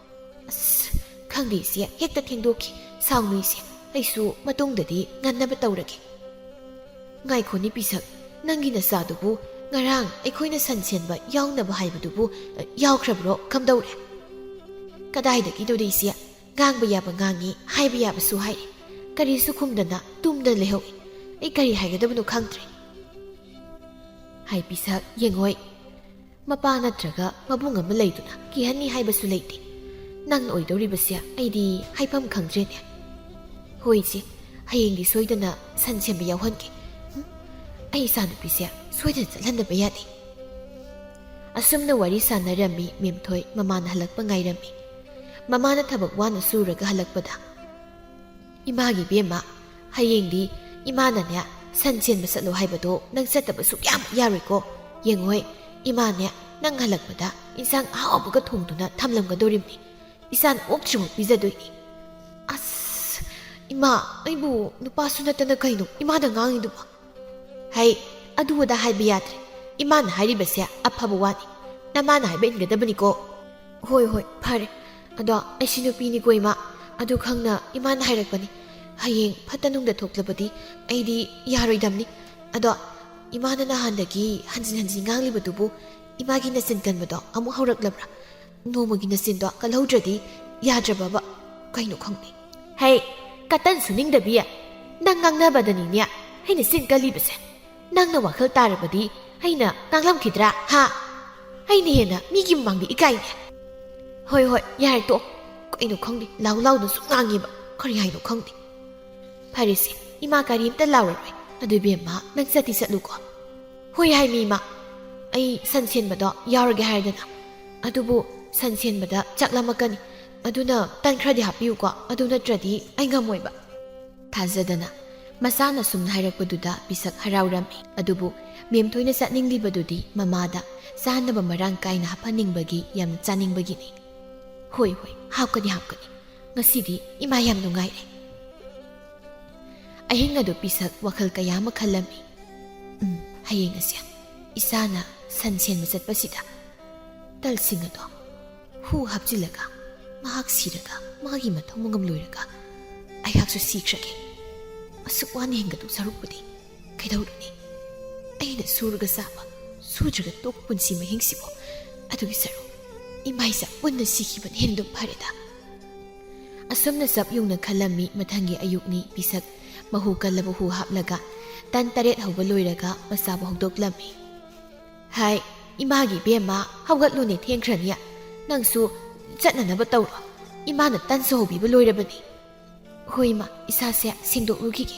ꯑꯁ, ꯈꯪꯗꯦ ꯏꯆꯦ, ꯍꯦꯛꯇ ꯊꯦꯡꯗꯣꯛꯈꯤ꯫ ꯁꯥꯎꯅꯨ ꯏꯆꯦ, ꯑꯩꯁꯨ ꯃꯇꯨꯡꯗꯗꯤ ꯉꯟꯅꯕ ꯇꯧꯔꯒꯦ"꯫ "ꯉꯥꯏꯈꯣꯅꯦ ꯄꯤꯁꯛ, ꯅꯪꯒꯤ ꯅꯆꯥꯗꯨꯕꯨ ꯉꯔꯥꯡ ꯑꯩꯈꯣꯏꯅ ꯁꯟ ꯁꯦꯟꯕ ꯌꯥꯎꯅꯕ ꯍꯥꯏꯕꯗꯨꯕꯨ, ꯑ, ꯌꯥꯎꯈ꯭ꯔꯕ꯭ꯔꯣ? ꯀꯝꯗꯧꯔꯦ?" "ꯀꯗꯥꯏꯗꯒꯤꯅꯣꯗ ꯏꯆꯦ, ꯉꯥꯡꯕ ꯌꯥꯕ ꯉꯥꯡꯉꯤ, ꯍꯥꯏꯕ ꯌꯥꯕꯁꯨ ꯍꯥꯏꯔꯤ꯫ ꯀꯔꯤꯁꯨ ꯈꯨꯝꯗꯅ ꯇꯨꯝꯗꯅ ꯂꯩꯍꯧꯏ꯫ ꯑꯩ ꯀꯔꯤ ꯍꯥꯏꯒꯗꯕꯅꯣ ꯈꯪꯗ꯭ꯔꯦ"꯫ "ꯍꯥꯏ ꯄꯤꯁꯛ, ꯌꯦꯡꯉꯣꯏ, ꯃꯄꯥ ꯅꯠꯇ꯭ꯔꯒ ꯃꯕꯨꯡ ꯑꯃ ꯂꯩꯗꯨꯅ ꯀꯤꯍꯟꯅꯤ ꯍꯥꯏꯕꯁꯨ ꯂꯩꯇꯦ꯫ ꯅꯪꯅ ꯑꯣꯏꯗꯧꯔꯤꯕꯁꯦ ꯑꯩꯗꯤ ꯍꯥꯏꯐꯝ ꯈꯪꯗ꯭ꯔꯦꯅꯦ"꯫ "ꯍꯣꯏ ꯏꯆꯦ, ꯍꯌꯦꯡꯗꯤ ꯁꯣꯏꯗꯅ ꯁꯟ ꯁꯦꯟꯕ ꯌꯥꯎꯍꯟꯒꯦ"꯫ "ꯍꯨꯝ, ꯑꯩ ꯏꯆꯥꯅꯨꯄꯤꯁꯦ ꯁꯣꯏꯗꯅ ꯆꯠꯍꯟꯗꯕ ꯌꯥꯗꯦ꯫ ꯑꯁꯨꯝꯅ ꯋꯥꯔꯤ ꯁꯥꯟꯅꯔꯝꯃꯤ ꯃꯦꯝꯊꯣꯏ ꯃꯃꯥꯅ ꯍꯜꯂꯛꯄ ꯉꯥꯏꯔꯝꯃꯤ꯫ ꯃꯃꯥꯅ ꯊꯕꯛ ꯋꯥꯅ ꯁꯨꯔꯒ ꯍꯜꯂꯛꯄꯗ, "ꯏꯃꯥꯒꯤ ꯏꯕꯦꯝꯃ, ꯍꯌꯦꯡꯗꯤ ꯏꯃꯥꯅꯅꯦ ꯁꯟ ꯁꯦꯟꯕ ꯆꯠꯂꯣ ꯍꯥꯏꯕꯗꯣ ꯅꯪ ꯆꯠꯇꯕ ꯁꯨꯛꯌꯥꯃꯛ ꯌꯥꯔꯣꯏꯀꯣ꯫ ꯌꯦꯡꯉꯣꯏ, ꯏꯃꯥꯅꯦ ꯅꯪ ꯍꯜꯂꯛꯄꯗ ꯏꯟꯁꯥꯡ ꯑꯍꯥꯎꯕꯒ ꯊꯣꯡꯗꯨꯅ ꯊꯝꯂꯝꯒꯗꯧꯔꯤꯕꯅꯤ꯫ ꯏꯆꯥꯅ ꯑꯣꯛꯇ꯭ꯔꯤꯐꯥꯎ ꯄꯤꯖꯗꯣꯏꯅꯤ꯫" "ꯑꯁ, ꯏꯃꯥ, ꯑꯩꯕꯨ ꯅꯨꯄꯥꯁꯨ ꯅꯠꯇꯅ ꯀꯩꯅꯣ ꯏꯃꯥꯅ ꯉꯥꯡꯉꯤꯗꯨꯕꯣ?" "ꯍꯩ, ꯑꯗꯨ ꯑꯗꯥ ꯍꯥꯏꯕ ꯌꯥꯗ꯭ꯔꯦ꯫ ꯏꯃꯥꯅ ꯍꯥꯏꯔꯤꯕꯁꯦ ꯑꯐꯕ ꯋꯥꯅꯤ꯫ ꯅꯃꯥꯅ ꯍꯥꯏꯕ ꯏꯟꯒꯗꯕꯅꯤꯀꯣ꯫" "ꯍꯣꯏ, ꯍꯣꯏ, ꯐꯔꯦ꯫ ꯑꯗꯣ ꯑꯩꯁꯤ ꯅꯨꯄꯤꯅꯤꯀꯣ ꯏꯃꯥ꯫ ꯑꯗꯨ ꯈꯪꯅ ꯏꯃꯥꯅ ꯍꯥꯏꯔꯛꯄꯅꯤ꯫ ꯍꯌꯦꯡ ꯐꯠꯇ ꯅꯨꯡꯗ ꯊꯣꯛꯂꯕꯗꯤ ꯑꯩꯗꯤ ꯌꯥꯔꯣꯏꯗꯝꯅꯤ꯫ ꯑꯗꯣ ꯏꯃꯥꯅ ꯅꯍꯥꯟꯗꯒꯤ ꯍꯟꯖꯤꯟ ꯍꯟꯖꯤꯟ ꯉꯥꯡꯂꯤꯕꯗꯨꯕꯨ ꯏꯃꯥꯒꯤ ꯅꯆꯤꯟ ꯀꯟꯕꯗꯣ ꯑꯃꯨꯛ ꯍꯧꯔꯛꯂꯕ꯭ꯔꯥ? ꯅꯣꯡꯃꯒꯤ ꯅꯆꯤꯟꯗꯣ ꯀꯜꯍꯧꯗ꯭ꯔꯗꯤ ꯌꯥꯗ꯭ꯔꯕꯕ? ꯀꯩꯅꯣ ꯈꯪꯗꯦ꯫" "ꯍꯩ, ꯀꯇꯟ ꯁꯨꯅꯤꯡꯗꯕꯤ, ꯅꯪ ꯉꯥꯡꯅꯕꯗꯅꯤꯅꯦ ꯑꯩꯅ ꯆꯤꯟ ꯀꯜꯂꯤꯕꯁꯦ꯫ ꯅꯪꯅ ꯋꯥꯈꯜ ꯇꯥꯔꯕꯗꯤ ꯑꯩꯅ ꯉꯥꯡꯂꯝꯈꯤꯗ꯭ꯔꯥ, ꯍꯥ? ꯑꯩꯅ ꯍꯦꯟꯅ ꯃꯤꯒꯤ ꯃꯃꯥꯡꯗ ꯏꯀꯥꯏꯅꯦ꯫" "ꯍꯣꯏ, ꯍꯣꯏ, ꯌꯥꯔꯦ, ꯇꯣꯛꯑꯣ꯫ ꯀꯩꯅꯣ ꯈꯪꯗꯦ, ꯂꯥꯎ ꯂꯥꯎꯅ ꯁꯨꯝ ꯉꯥꯡꯉꯦꯕ꯫ ꯀꯔꯤ ꯍꯥꯏꯅꯣ ꯈꯪꯗꯦ꯫" "ꯐꯔꯦꯁꯦ, ꯏꯃꯥ ꯀꯔꯤꯝꯇ ꯂꯥꯎꯔꯔꯣꯏ꯫ ꯑꯗꯨ ꯏꯕꯦꯝꯃ, ꯅꯪ ꯆꯠꯇꯤ ꯆꯠꯂꯨꯀꯣ꯫" "ꯍꯣꯏ ꯍꯥꯏꯃꯤ ꯏꯃꯥ, ꯑꯩ ꯁꯟ ꯁꯦꯟꯕꯗꯣ ꯌꯥꯎꯔꯒꯦ ꯍꯥꯏꯔꯗꯅ꯫ ꯑꯗꯨꯕꯨ ꯁꯟ ꯁꯦꯟꯕꯗ ꯆꯥꯛ ꯂꯥꯝꯃꯛꯀꯅꯤ꯫ ꯑꯗꯨꯅ ꯇꯟ ꯈꯔꯗꯤ ꯍꯥꯞꯄꯤꯌꯨꯀꯣ, ꯑꯗꯨ ꯅꯠꯇ꯭ꯔꯗꯤ ꯑꯩ ꯉꯝꯃꯣꯏꯕ꯫" ꯊꯥꯖꯗꯅ ꯃꯆꯥꯅ ꯁꯨꯝ ꯍꯥꯏꯔꯛꯄꯗꯨꯗ ꯄꯤꯁꯛ ꯍꯔꯥꯎꯔꯝꯃꯤ꯫ ꯑꯗꯨꯕꯨ ꯃꯦꯝꯊꯣꯏꯅ ꯆꯠꯅꯤꯡꯂꯤꯕꯗꯨꯗꯤ ꯃꯃꯥꯗ ꯆꯥꯅꯕ ꯃꯔꯥꯡ ꯀꯥꯏꯅ ꯍꯥꯞꯍꯟꯅꯤꯡꯕꯒꯤ, ꯌꯥꯝ ꯆꯥꯅꯤꯡꯕꯒꯤꯅꯤ꯫ "ꯍꯣꯏ, ꯍꯣꯏ, ꯍꯥꯞꯀꯅꯤ, ꯍꯥꯞꯀꯅꯤ꯫ ꯉꯁꯤꯗꯤ ꯏꯃꯥ ꯌꯥꯝ ꯅꯨꯡꯉꯥꯏꯔꯦ꯫" ꯑꯍꯤꯡ ꯑꯗꯨ ꯄꯤꯁꯛ ꯋꯥꯈꯜ ꯀꯌꯥ ꯑꯃ ꯈꯜꯂꯝꯃꯤ꯫ "ꯎꯝ, ꯍꯌꯦꯡ ꯑꯁꯦ ꯏꯆꯥꯅ ꯁꯟ ꯁꯦꯟꯕ ꯆꯠꯄꯁꯤꯗ ꯇꯜꯁꯤꯡ ꯑꯗꯣ ꯍꯨ ꯍꯥꯞꯆꯤꯜꯂꯒ ꯃꯍꯥꯛ ꯁꯤꯔꯒ ꯃꯥꯒꯤ ꯃꯊꯧ ꯃꯉꯝ ꯂꯣꯏꯔꯒ ꯑꯩꯍꯥꯛꯁꯨ ꯁꯤꯈ꯭ꯔꯒꯦ꯫ ꯑꯁꯨꯛ ꯋꯥꯅ ꯍꯤꯡꯒꯗꯧ ꯁꯔꯨꯛꯄꯨꯗꯤ ꯀꯩꯗꯧꯔꯨꯅꯤ? ꯑꯩꯅ ꯁꯨꯔꯒ ꯆꯥꯕ, ꯁꯨꯗ꯭ꯔꯒ ꯇꯣꯛꯄ ꯄꯨꯟꯁꯤ ꯃꯍꯤꯡꯁꯤꯕꯨ ꯑꯗꯨꯒꯤ ꯁꯔꯨꯛ ꯏꯃꯥ ꯏꯆꯥ ꯄꯨꯟꯅ ꯁꯤꯈꯤꯕꯅ ꯍꯦꯟꯅ ꯑꯗꯨꯝ ꯐꯔꯦꯗ꯫" ꯑꯁꯨꯝꯅ ꯆꯞ ꯌꯨꯡꯅ ꯈꯜꯂꯝꯃꯤ꯫ ꯃꯊꯪꯒꯤ ꯑꯌꯨꯛꯅꯤ꯫ ꯄꯤꯁꯛ ꯃꯍꯨ ꯀꯜꯂꯕ ꯍꯨ ꯍꯥꯞꯂꯒ ꯇꯟ ꯇꯔꯦꯠ ꯍꯧꯕ ꯂꯣꯏꯔꯒ ꯃꯆꯥꯕꯨ ꯍꯧꯗꯣꯛꯂꯝꯃꯤ꯫ "ꯍꯥꯏ, ꯏꯃꯥꯒꯤ ꯏꯕꯦꯝꯃ, ꯍꯧꯒꯠꯂꯨꯅꯦ, ꯊꯦꯡꯈ꯭ꯔꯅꯤ꯫ ꯅꯪꯁꯨ ꯆꯠꯅꯅꯕ ꯇꯧꯔꯣ꯫ ꯏꯃꯥꯅ ꯇꯟꯁꯨ ꯍꯧꯕꯤꯕ ꯂꯣꯏꯔꯕꯅꯤ꯫" "ꯍꯣꯏ ꯏꯃꯥ, ꯏꯁꯥꯁꯦ ꯁꯦꯡꯗꯣꯛꯂꯨꯈꯤꯒꯦ꯫"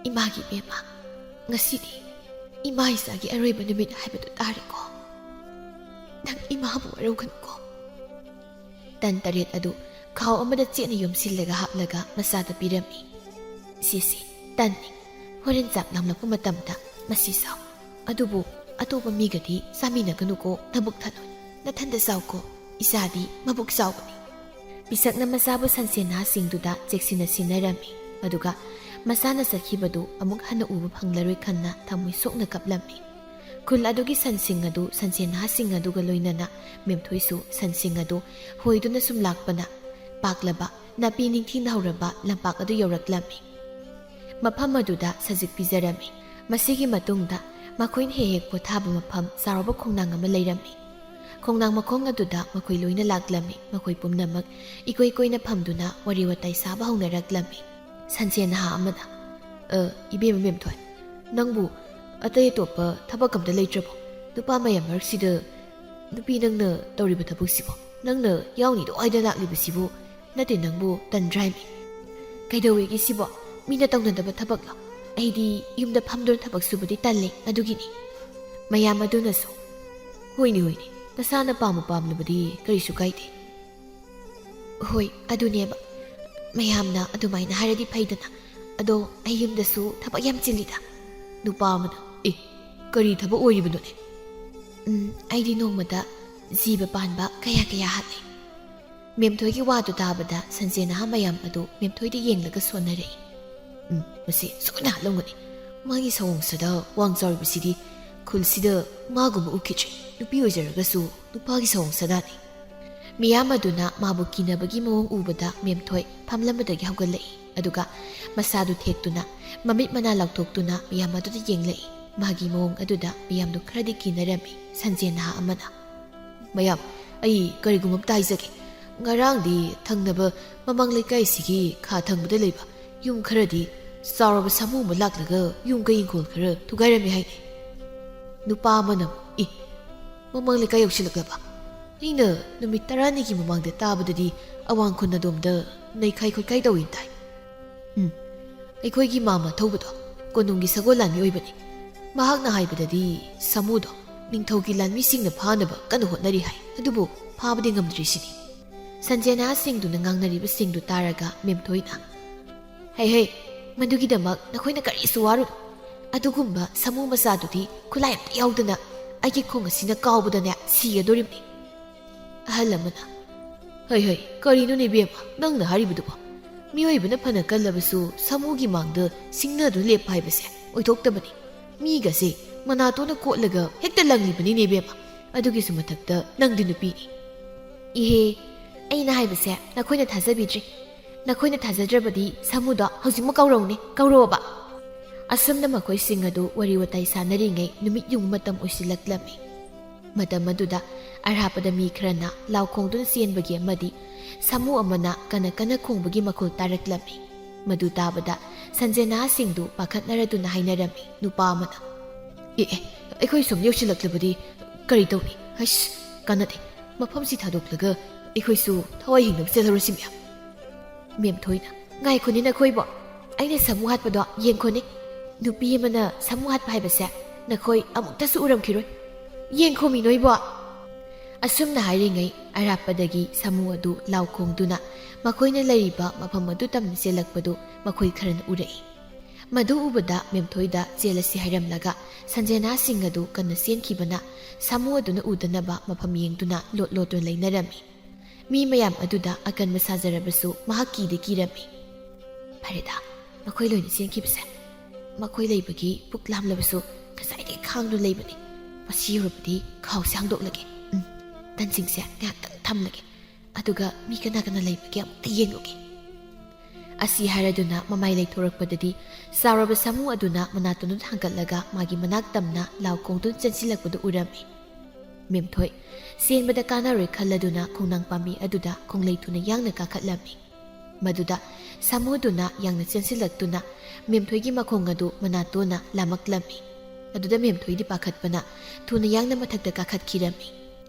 "ꯏꯃꯥꯒꯤ ꯏꯕꯦꯝꯃ, "ꯉꯁꯤꯗꯤ ꯏꯃꯥ ꯏꯆꯥꯒꯤ ꯑꯔꯣꯏꯕ ꯅꯨꯃꯤꯠ ꯍꯥꯏꯕꯗꯨ ꯇꯥꯔꯦꯀꯣ꯫ ꯅꯪ ꯏꯃꯥꯕꯨ ꯋꯥꯔꯧꯒꯅꯨꯀꯣ꯫" ꯇꯟ ꯇꯔꯦꯠ ꯑꯗꯨ ꯈꯥꯎ ꯑꯃꯗ ꯆꯦꯠꯅ ꯌꯣꯝꯁꯤꯜꯂꯒ ꯍꯥꯞꯂꯒ ꯃꯆꯥꯗ ꯄꯤꯔꯝꯃꯤ꯫ "ꯁꯤꯁꯤ ꯇꯟꯅꯤ, ꯍꯣꯔꯦꯟ ꯆꯥꯛ ꯂꯥꯝꯂꯛꯄ ꯃꯇꯝꯗ ꯃꯁꯤ ꯆꯥꯎ꯫ ꯑꯗꯨꯕꯨ ꯑꯇꯣꯞꯄ ꯃꯤꯒꯗꯤ ꯆꯥꯃꯤꯟꯅꯒꯅꯨꯀꯣ, ꯅꯕꯨꯛ ꯊꯟꯅꯣꯏ꯫ ꯅꯊꯟꯗ ꯆꯥꯎꯀꯣ, ꯏꯆꯥꯗꯤ ꯃꯕꯨꯛ ꯆꯥꯎꯕꯅꯤ꯫" ꯄꯤꯁꯛꯅ ꯃꯆꯥꯕꯨ ꯁꯟꯁꯦꯟ ꯅꯍꯥꯁꯤꯡꯗꯨꯗ ꯆꯦꯛꯁꯤꯟꯅ ꯁꯤꯟꯅꯔꯝꯃꯤ꯫ ꯑꯗꯨꯒ ꯃꯆꯥꯅ ꯆꯠꯈꯤꯕꯗꯨ ꯑꯃꯨꯛ ꯍꯟꯅ ꯎꯕ ꯐꯪꯂꯔꯣꯏ ꯈꯟꯅ ꯊꯃꯣꯏ ꯁꯣꯛꯅ ꯀꯞꯂꯝꯃꯤ꯫ ꯈꯨꯜ ꯑꯗꯨꯒꯤ ꯁꯟꯁꯤꯡ ꯑꯗꯨ ꯁꯟꯁꯦꯟ ꯅꯍꯥꯁꯤꯡ ꯑꯗꯨꯒ ꯂꯣꯏꯅꯅ ꯃꯦꯝꯊꯣꯏꯁꯨ ꯁꯟꯁꯤꯡ ꯑꯗꯨ ꯍꯣꯏꯗꯨꯅ ꯁꯨꯝ ꯂꯥꯛꯄꯅ ꯄꯥꯛꯂꯕ ꯅꯥꯄꯤ ꯅꯤꯡꯊꯤꯅ ꯍꯧꯔꯕ ꯂꯝꯄꯥꯛ ꯑꯗꯨ ꯌꯧꯔꯛꯂꯝꯃꯤ꯫ ꯃꯐꯝ ꯑꯗꯨꯗ ꯁꯖꯤꯛ ꯄꯤꯖꯔꯝꯃꯤ꯫ ꯃꯁꯤꯒꯤ ꯃꯇꯨꯡꯗ ꯃꯈꯣꯏꯅ ꯍꯦꯛ ꯍꯦꯛ ꯄꯣꯊꯥꯕ ꯃꯐꯝ ꯆꯥꯎꯔꯕ ꯈꯣꯡꯅꯥꯡ ꯑꯃ ꯂꯩꯔꯝꯃꯤ꯫ ꯈꯣꯡꯅꯥꯡ ꯃꯈꯣꯡ ꯑꯗꯨꯗ ꯃꯈꯣꯏ ꯂꯣꯏꯅ ꯂꯥꯛꯂꯝꯃꯤ꯫ ꯃꯈꯣꯏ ꯄꯨꯝꯅꯃꯛ ꯏꯀꯣꯏ ꯀꯣꯏꯅ ꯐꯝꯗꯨꯅ ꯋꯥꯔꯤ ꯋꯥꯇꯥꯏ ꯁꯥꯕ ꯍꯧꯅꯔꯛꯂꯝꯃꯤ꯫ ꯁꯟꯁꯦꯟ ꯅꯍꯥ ꯑꯃꯅ, "ꯑ, ꯏꯕꯦꯝꯃ ꯃꯦꯝꯊꯣꯏ, ꯅꯪꯕꯨ ꯑꯇꯩ ꯑꯇꯣꯞꯄ ꯊꯕꯛ ꯑꯝꯇ ꯂꯩꯇ꯭ꯔꯕꯣ? ꯅꯨꯄꯥ ꯃꯌꯥꯝ ꯃꯔꯛꯁꯤꯗ ꯅꯨꯄꯤ ꯅꯪꯅ ꯇꯧꯔꯤꯕ ꯊꯕꯛꯁꯤꯕꯣ? ꯅꯪꯅ ꯌꯥꯎꯅꯤꯗꯣ ꯍꯥꯏꯗ ꯂꯥꯛꯂꯤꯕꯁꯤꯕꯨ ꯅꯠꯇꯦ ꯅꯪꯕꯨ ꯇꯟꯗ꯭ꯔꯥꯏꯃꯤ?" "ꯀꯩꯗꯧꯋꯦꯒꯦ ꯁꯤꯕꯣ? ꯃꯤꯅ ꯇꯧꯅꯗꯕ ꯊꯕꯛꯂꯣ? ꯑꯩꯗꯤ ꯌꯨꯝꯗ ꯐꯝꯗꯨꯅ ꯊꯕꯛ ꯁꯨꯕꯗꯤ ꯇꯜꯂꯦ, ꯑꯗꯨꯒꯤꯅꯤ꯫" ꯃꯌꯥꯝ ꯑꯗꯨꯅꯁꯨ, "ꯍꯣꯏꯅꯦ, ꯍꯣꯏꯅꯦ, ꯅꯁꯥꯅ ꯄꯥꯝꯕꯨ ꯄꯥꯝꯂꯕꯗꯤ ꯀꯔꯤꯁꯨ ꯀꯥꯏꯗꯦ꯫" "ꯍꯣꯏ, ꯑꯗꯨꯅꯦꯕ꯫ ꯃꯌꯥꯝꯅ ꯑꯗꯨꯃꯥꯏꯅ ꯍꯥꯏꯔꯗꯤ ꯐꯩꯗꯅ꯫ ꯑꯗꯣ ꯑꯩ ꯌꯨꯝꯗꯁꯨ ꯊꯕꯛ ꯌꯥꯝ ꯆꯤꯜꯂꯤꯗ꯫" ꯅꯨꯄꯥ ꯑꯃꯅ, "ꯑꯦ, ꯀꯔꯤ ꯊꯕꯛ ꯑꯣꯏꯔꯤꯕꯅꯣꯅꯦ?" "ꯎꯝ, ꯑꯩꯗꯤ ꯅꯣꯡꯃꯗ ꯖꯤꯕ ꯄꯥꯟꯕ ꯀꯌꯥ ꯀꯌꯥ ꯍꯥꯠꯂꯤ꯫" ꯃꯦꯝꯊꯣꯏꯒꯤ ꯋꯥꯗꯨ ꯇꯥꯕꯗ ꯁꯟꯁꯦꯟ ꯅꯍꯥ ꯃꯌꯥꯝ ꯑꯗꯨ ꯃꯦꯝꯊꯣꯏꯗ ꯌꯦꯡꯂꯒ ꯁꯣꯟꯅꯔꯛꯏ꯫ "ꯎꯝ, ꯃꯁꯤ ꯁꯣꯏꯅ ꯍꯥꯠꯂꯝꯒꯅꯤ꯫ ꯃꯥꯒꯤ ꯁꯑꯣꯡ ꯁꯥꯗꯥ ꯋꯥꯡ ꯆꯥꯎꯔꯤꯕꯁꯤꯗꯤ ꯈꯨꯜꯁꯤꯗ ꯃꯥꯒꯨꯝꯕ ꯎꯈꯤꯗ꯭ꯔꯤ꯫ ꯅꯨꯄꯤ ꯑꯣꯏꯖꯔꯒꯁꯨ ꯅꯨꯄꯥꯒꯤ ꯁꯑꯣꯡ ꯁꯥꯗꯥꯅꯤ꯫" ꯃꯤꯌꯥꯝ ꯑꯗꯨꯅ ꯃꯥꯕꯨ ꯀꯤꯅꯕꯒꯤ ꯃꯑꯣꯡ ꯎꯕꯗ ꯃꯦꯝꯊꯣꯏ ꯐꯝꯂꯝꯕꯗꯒꯤ ꯍꯧꯒꯠꯂꯛꯏ꯫ ꯑꯗꯨꯒ ꯃꯁꯥꯗꯨ ꯊꯦꯛꯇꯨꯅ, ꯃꯃꯤꯠ ꯃꯅꯥ ꯂꯥꯎꯊꯣꯛꯇꯨꯅ ꯃꯤꯌꯥꯝ ꯑꯗꯨꯗ ꯌꯦꯡꯂꯛꯏ꯫ ꯃꯥꯒꯤ ꯃꯑꯣꯡ ꯑꯗꯨꯗ ꯃꯤꯌꯥꯝꯗꯨ ꯈꯔꯗꯤ ꯀꯤꯅꯔꯝꯃꯤ꯫ ꯁꯟꯖꯦꯟ ꯅꯍꯥ ꯑꯃꯅ, "ꯃꯌꯥꯝ, ꯑꯩ ꯀꯔꯤꯒꯨꯝꯕ ꯑꯝꯇ ꯍꯥꯏꯖꯒꯦ꯫ ꯉꯔꯥꯡꯗꯤ ꯊꯪꯅꯕ ꯃꯃꯥꯡ ꯂꯩꯀꯥꯏꯁꯤꯒꯤ ꯈꯥ ꯊꯪꯕꯗ ꯂꯩꯕ ꯌꯨꯝ ꯈꯔꯗꯤ ꯆꯥꯎꯔꯕ ꯁꯥꯃꯨ ꯑꯃ ꯂꯥꯛꯂꯒ ꯌꯨꯝ ꯀꯩ ꯏꯪꯈꯣꯜ ꯈꯔ ꯊꯨꯒꯥꯏꯔꯝꯃꯤ ꯍꯥꯏꯅꯤ꯫" ꯅꯨꯄꯥ ꯑꯃꯅ, "ꯏ, ꯃꯃꯥꯡ ꯂꯩꯀꯥꯏ ꯌꯧꯁꯤꯜꯂꯛꯂꯕ? ꯑꯩꯅ ꯅꯨꯃꯤꯠ ꯇꯔꯥꯅꯤꯒꯤ ꯃꯃꯥꯡꯗ ꯇꯥꯕꯗꯗꯤ ꯑꯋꯥꯡ ꯈꯨꯟ ꯑꯗꯣꯝꯗ ꯅꯩꯈꯥꯏ ꯈꯣꯠꯈꯥꯏ ꯇꯧꯏ ꯇꯥꯏ꯫" "ꯎꯝ, ꯑꯩꯈꯣꯏꯒꯤ ꯃꯥꯝꯃ ꯊꯧꯕꯗꯣ, ꯀꯣꯅꯨꯡꯒꯤ ꯁꯒꯣꯜ ꯂꯥꯟꯃꯤ ꯑꯣꯏꯕꯅꯤ꯫ ꯃꯍꯥꯛꯅ ꯍꯥꯏꯕꯗꯗꯤ ꯁꯥꯃꯨꯗꯣ ꯅꯤꯡꯊꯧꯒꯤ ꯂꯥꯟꯃꯤꯁꯤꯡꯅ ꯐꯥꯅꯕ ꯀꯟꯅ ꯍꯣꯠꯅꯔꯤ ꯍꯥꯏ, ꯑꯗꯨꯕꯨ ꯐꯥꯕꯗꯤ ꯉꯝꯗ꯭ꯔꯤ ꯁꯤꯅꯤ꯫ ꯁꯟꯖꯦꯅꯥ ꯁꯤꯡꯗꯨꯅ ꯉꯥꯡꯅꯔꯤꯕꯁꯤꯡꯗꯨ ꯇꯥꯔꯒ ꯃꯦꯝꯊꯣꯏꯅ, "ꯍꯩ ꯍꯩ, ꯃꯗꯨꯒꯤꯗꯃꯛ ꯅꯈꯣꯏꯅ ꯀꯔꯤꯁꯨ ꯋꯥꯔꯨꯅꯨ꯫ ꯑꯗꯨꯒꯨꯝꯕ ꯁꯥꯃꯨ ꯃꯆꯥꯗꯨꯗꯤ ꯈꯨꯠꯂꯥꯏ ꯑꯝꯇ ꯌꯥꯎꯗꯅ ꯑꯩꯒꯤ ꯈꯣꯡ ꯑꯁꯤꯅ ꯀꯥꯎꯕꯗꯅꯦ ꯁꯤꯒꯗꯧꯔꯤꯕꯅꯤ"꯫ ꯑꯍꯜ ꯑꯃꯅ, "ꯍꯩ ꯍꯩ, ꯀꯔꯤꯅꯣꯅꯦ ꯏꯕꯦꯝꯃ ꯅꯪꯅ ꯍꯥꯏꯔꯤꯕꯗꯨꯕꯣ? ꯃꯤꯑꯣꯏꯕꯅ ꯐꯅ ꯀꯜꯂꯕꯁꯨ ꯁꯥꯃꯨꯒꯤ ꯃꯥꯡꯗ ꯁꯤꯡꯅꯗꯨꯅ ꯂꯦꯞꯄ ꯍꯥꯏꯕꯁꯦ ꯑꯣꯏꯊꯣꯛꯇꯕꯅꯤ꯫ ꯃꯤꯒꯁꯦ ꯃꯅꯥꯇꯣꯟꯅ ꯀꯣꯠꯂꯒ ꯍꯦꯛꯇ ꯂꯪꯂꯤꯕꯅꯤꯅꯦ ꯏꯕꯦꯝꯃ꯫ ꯑꯗꯨꯒꯤꯁꯨ ꯃꯊꯛꯇ ꯅꯪꯗꯤ ꯅꯨꯄꯤꯅꯤ"꯫ "ꯏꯍꯦ, ꯑꯩꯅ ꯍꯥꯏꯕꯁꯦ ꯅꯈꯣꯏꯅ ꯊꯥꯖꯕꯤꯗ꯭ꯔꯤ꯫ ꯅꯈꯣꯏꯅ ꯊꯥꯖꯗ꯭ꯔꯕꯗꯤ ꯁꯥꯃꯨꯗꯣ ꯍꯧꯖꯤꯛꯃꯛ ꯀꯧꯔꯛꯎꯅꯦ, ꯀꯧꯔꯛꯑꯣꯕ"꯫ ꯑꯁꯨꯝꯅ ꯃꯈꯣꯏꯁꯤꯡ ꯑꯗꯨ ꯋꯥꯔꯤ ꯋꯥꯇꯥꯏ ꯁꯥꯟꯅꯔꯤꯉꯩ ꯅꯨꯃꯤꯠ ꯌꯨꯡꯕ ꯃꯇꯝ ꯑꯣꯏꯁꯤꯜꯂꯛꯂꯝꯃꯤ꯫ ꯃꯇꯝ ꯑꯗꯨꯗ ꯑꯔꯥꯞꯄꯗ ꯃꯤ ꯈꯔꯅ ꯂꯥꯎ ꯈꯣꯡꯗꯨꯅ ꯆꯦꯟꯕꯒꯤ ꯑꯃꯗꯤ ꯁꯥꯃꯨ ꯑꯃꯅ ꯀꯟꯅ ꯀꯟꯅ ꯈꯣꯡꯕꯒꯤ ꯃꯈꯣꯜ ꯇꯥꯔꯛꯂꯝꯃꯤ꯫ ꯃꯗꯨ ꯇꯥꯕꯗ ꯁꯟꯖꯦꯅꯥꯁꯤꯡꯗꯨ ꯄꯥꯈꯠꯅꯔꯗꯨꯅ ꯍꯥꯏꯅꯔꯝꯃꯤ꯫ ꯅꯨꯄꯥ ꯑꯃꯅ, "ꯑꯦ ꯑꯦ, ꯑꯩꯈꯣꯏ ꯁꯨꯝ ꯌꯧꯁꯤꯜꯂꯛꯂꯕꯗꯤ ꯀꯔꯤ ꯇꯧꯅꯤ? ꯍꯩꯁ, ꯀꯥꯟꯅꯗꯦ꯫ ꯃꯐꯝꯁꯤ ꯊꯥꯗꯣꯛꯂꯒ ꯑꯩꯈꯣꯏꯁꯨ ꯊꯋꯥꯏ ꯍꯤꯡꯅꯕ ꯆꯦꯜꯍꯧꯔꯁꯤ ꯃꯌꯥꯝ"꯫ ꯃꯦꯝꯊꯣꯏꯅ, "ꯉꯥꯏꯈꯣꯅꯦ ꯅꯈꯣꯏꯕꯣ, ꯑꯩꯅ ꯁꯥꯃꯨ ꯍꯥꯠꯄꯗꯣ ꯌꯦꯡꯈꯣꯅꯦ꯫ ꯅꯨꯄꯤ ꯑꯃꯅ ꯁꯥꯃꯨ ꯍꯥꯠꯄ ꯍꯥꯏꯕꯁꯦ ꯅꯈꯣꯏ ꯑꯃꯨꯛꯇꯁꯨ ꯎꯔꯝꯈꯤꯔꯣꯏ꯫ ꯌꯦꯡꯈꯣꯃꯤ ꯅꯣꯏꯕꯣ"꯫ ꯑꯁꯨꯝꯅ ꯍꯥꯏꯔꯤꯉꯩ ꯑꯔꯥꯞꯄꯗꯒꯤ ꯁꯥꯃꯨ ꯑꯗꯨ ꯂꯥꯎ ꯈꯣꯡꯗꯨꯅ ꯃꯈꯣꯏꯅ ꯂꯩꯔꯤꯕ ꯃꯐꯝ ꯑꯗꯨ ꯇꯝꯅ ꯆꯦꯜꯂꯛꯄꯗꯨ ꯃꯈꯣꯏ ꯈꯔꯅ ꯎꯔꯛꯏ꯫ ꯃꯗꯨ ꯎꯕꯗ ꯃꯦꯝꯊꯣꯏꯗ ꯆꯦꯜꯂꯁꯤ ꯍꯥꯏꯔꯝꯂꯒ ꯁꯟꯖꯦꯅꯥꯁꯤꯡ ꯑꯗꯨ ꯀꯟꯅ ꯆꯦꯟꯈꯤꯕꯅ ꯁꯥꯃꯨ ꯑꯗꯨꯅ ꯎꯗꯅꯕ ꯃꯐꯝ ꯌꯦꯡꯗꯨꯅ ꯂꯣꯠ ꯂꯣꯠꯇꯨꯅ ꯂꯩꯅꯔꯝꯃꯤ꯫ ꯃꯤ ꯃꯌꯥꯝ ꯑꯗꯨꯗ ꯑꯀꯟꯕ ꯁꯥꯖꯔꯕꯁꯨ ꯃꯍꯥꯛ ꯀꯤꯗꯤ ꯀꯤꯔꯝꯃꯤ꯫ "ꯐꯔꯦꯗ, ꯃꯈꯣꯏ ꯂꯣꯏꯅ ꯆꯦꯟꯈꯤꯕꯁꯦ꯫ ꯃꯈꯣꯏ ꯂꯩꯕꯒꯤ ꯄꯨꯛ ꯂꯥꯝꯂꯕꯁꯨ ꯉꯁꯥꯏꯗꯒꯤ ꯈꯥꯡꯗꯨꯅ ꯂꯩꯕꯅꯤ꯫ ꯃꯁꯤ ꯌꯧꯔꯕꯗꯤ ꯈꯥꯎꯁꯦ ꯍꯥꯡꯗꯣꯛꯂꯒꯦ꯫ ꯎꯝ, ꯇꯟꯁꯤꯡꯁꯦ ꯉꯥꯏꯍꯥꯛꯇꯪ ꯊꯝꯂꯒꯦ꯫ ꯑꯗꯨꯒ ꯃꯤ ꯀꯅꯥ ꯀꯅꯥ ꯂꯩꯕꯒꯦ ꯑꯃꯨꯛꯇ ꯌꯦꯡꯂꯨꯒꯦ"꯫ ꯑꯁꯤ ꯍꯥꯏꯔꯗꯨꯅ ꯃꯃꯥꯏ ꯂꯩꯊꯣꯔꯛꯄꯗꯗꯤ ꯆꯥꯎꯔꯕ ꯁꯥꯃꯨ ꯑꯗꯨꯅ ꯃꯅꯥꯇꯣꯟꯗꯨ ꯊꯥꯡꯒꯠꯂꯒ ꯃꯥꯒꯤ ꯃꯅꯥꯛ ꯇꯝꯅ ꯂꯥꯎ ꯈꯣꯡꯗꯨꯅ ꯆꯦꯟꯁꯤꯜꯂꯛꯄꯗꯨ ꯎꯔꯝꯃꯤ꯫ ꯃꯦꯝꯊꯣꯏ ꯆꯦꯟꯕꯗ ꯀꯥꯟꯅꯔꯣꯏ ꯈꯜꯂꯗꯨꯅ ꯈꯣꯡꯅꯥꯡ ꯄꯥꯝꯕꯤ ꯑꯗꯨꯗ ꯈꯣꯡꯂꯩ ꯊꯨꯅ ꯌꯥꯡꯅ ꯀꯥꯈꯠꯂꯝꯃꯤ꯫ ꯃꯗꯨꯗ ꯁꯥꯃꯨꯗꯨꯅ ꯌꯥꯡꯅ ꯆꯦꯟꯁꯤꯜꯂꯛꯇꯨꯅ ꯃꯦꯝꯊꯣꯏꯒꯤ ꯃꯈꯣꯡ ꯑꯗꯨ ꯃꯅꯥꯇꯣꯟꯅ ꯂꯥꯝꯃꯛꯂꯝꯃꯤ꯫ ꯑꯗꯨꯗ ꯃꯦꯝꯊꯣꯏꯗꯤ ꯄꯥꯈꯠꯄꯅ ꯊꯨꯅ ꯌꯥꯡꯅ ꯃꯊꯛꯇ ꯀꯥꯈꯠꯈꯤꯔꯝꯃꯤ꯫